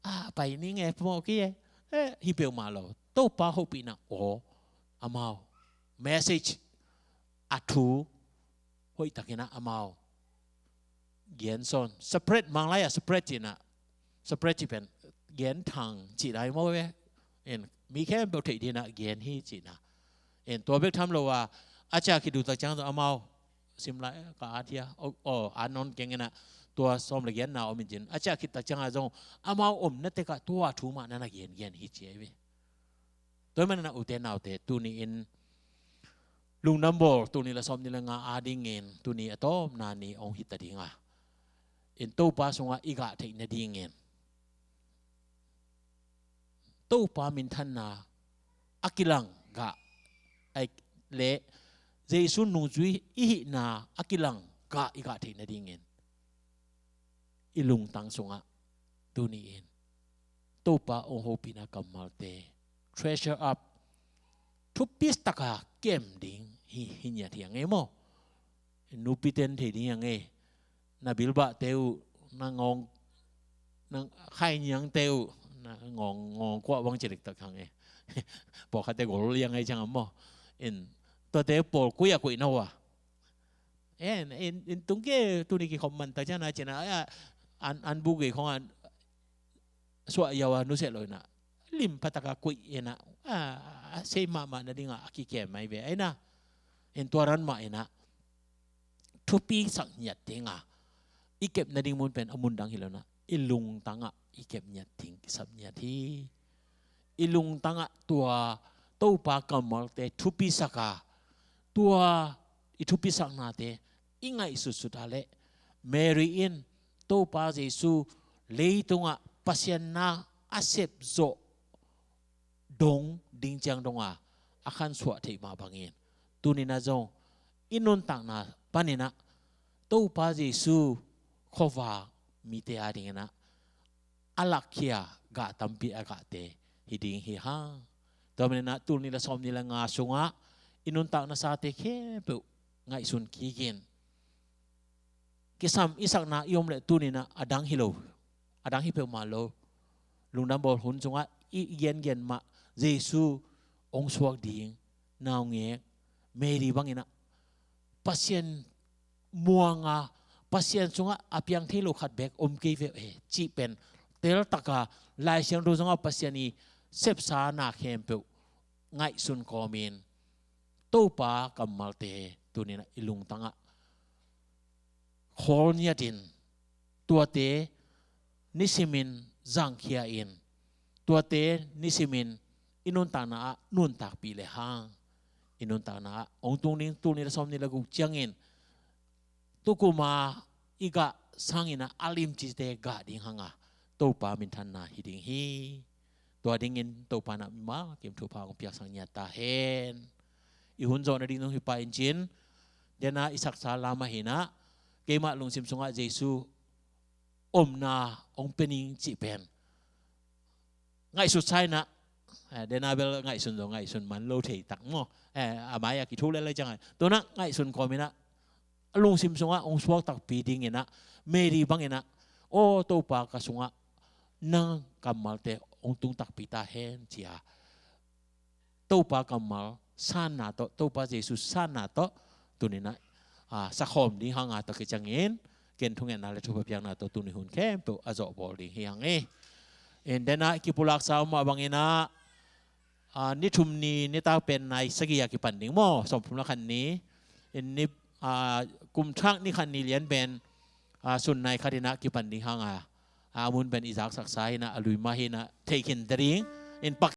a, pai ni nge phamawh kei e, eh, hi peuhmah lo. Topa hopihna aw, amau message, a thu hoihtakin ah amau gen sawn. Spread, Manglai ah spread ci-in ah, spread ci pen gen thang ci lai maw ve. In mi khempeuh theih dingin ah gen hi ci-in ah. In tua bek tham lo a, a ciah khit uh tak ciang zong amau sim lai, ka at hi a, aw, aw, at nawn keng in ah, tua sawm le giatna om in cin, a ciah khit tak ciangah zong amau omna tekah tua thu mah na na gen, gen hi ci ai ve. Tua manin ah ute naute, tuni in lungdam bawl, tul nih le sawm nih le nga adingin tuni a tawpna ni hong hi ta ding a, in Topa sungah i gah theih nadingin Topa minthanna a kilang gah, ai, le Jesu nungzui i hihna a kilang gah i gah theih nadingin i lungtang sungah tuni in Topa hong hopihna kammalte treasure up, thupi taka kem ding hi, hi ngiat hi ing ei maw. Nupite in thei ding hi ing ei. Na bilbahte uh, na ngawng, na khainiangte uh, na ngawng, ngawng kuah bang ci lik tak hang ei. Pawlkhatte gol liang ei ciang a maw. In, tuate pawl kuih a kuih na uh a. En, in, in tung kei, tuni kikhop man tak ciang na cina, a, an, an bu gei khong an, suah yau a nusia lo in ah, lim pha taka kuih in ah, a, a sei mahmah nadingah a kikem ai ve ai na. In tua ran mah in ah thupi sak ngiat ding a, i kep nading mun pen a mun dang hi lo in ah, i lungtangah i kep ngiat ding kisap ngiat hi. I lungtangah tua Topa kammalte thupi sak a, tua i thupi saknate i ngaihsutsut a leh Mary in Topa Jesu leitungah Pasian na a sep zawh dong ding ciang dong a, a khansuah theih mah bangin, tuni in ah zong i nuntakna panin ah Topa Jesu khuavak mite adingin ah a lakkhia gah tampi a gahte hi ding hi hang. Tua manin ah tul nih le sawm nih le nga sungah i nuntakna sate khempeuh ngaihsun kik in. Kisam i sakna i om leh tuni in ah a dang hi lo, a dang hi peuhmah lo. Lungdam bawl hun sungah i, i gengen mah Jesu hong suak ding naungek Mary bangin ah Pasian muanga, Pasian sungah a piang thei lo khat beek om kei ve e cih pen teltaka Lai Siangtho sungah Pasian i sepsa na khempeuh ngaihsun kawmin Topa kammalte tuni in ah i lungtangah khawl ngiatin, tuate nisimin zangkhia in, tuate nisimin i nuntakna ah nuntakpih le hang, i nuntakna ah hong tung ding tul nih le sawm nih le guk ciangin tukum a i gah sangin ah a limcite gah ding hang a, Topa minthanna hi ding hi. Tua dingin Topa in ah mimal kim thupha hong piaksak ngiat ta hen. I hun zawh nading zong hi pah in cin, den a i saksa lam ahi in ah, keimah lungsim sungah Jesu omna hong pia ning cih pen ngaihsut sa in ah, eh, den a bel ngaihsun zong ngaihsun man lo thei tak maw. Eh, a mai-ah kithuk lel lai ciang a, tu in ah ngaihsun kawm in ah, a lungsim sungah hong suak takpi dingin ah, Mary bangin ah, aw Topa, ka sungah nang kammalte hong tung takpi ta hen ci a, Topa kammal sanna tawh, Topa Jesu sanna tawh, tuni-in ah, ah, sakhawm ding hang a, tua khit ciangin ken thungetna le thupha piakna tawh tuni hun khempeuh a zawh bawl ding hi hang e. In, den ah kipulaksa om mah bangin ah, ah, ni thum ni, nitak pen nai sagih a kipan ding maw, sawmthum le khat ni. In ni, ah, kum thak ni khat ni lian pen, ah, sun nai khat in ah kipan ding hang a, a mun pen i zaksaksa hi-in ah, a lui mah hi-in ah, thei khin ta ding. In pak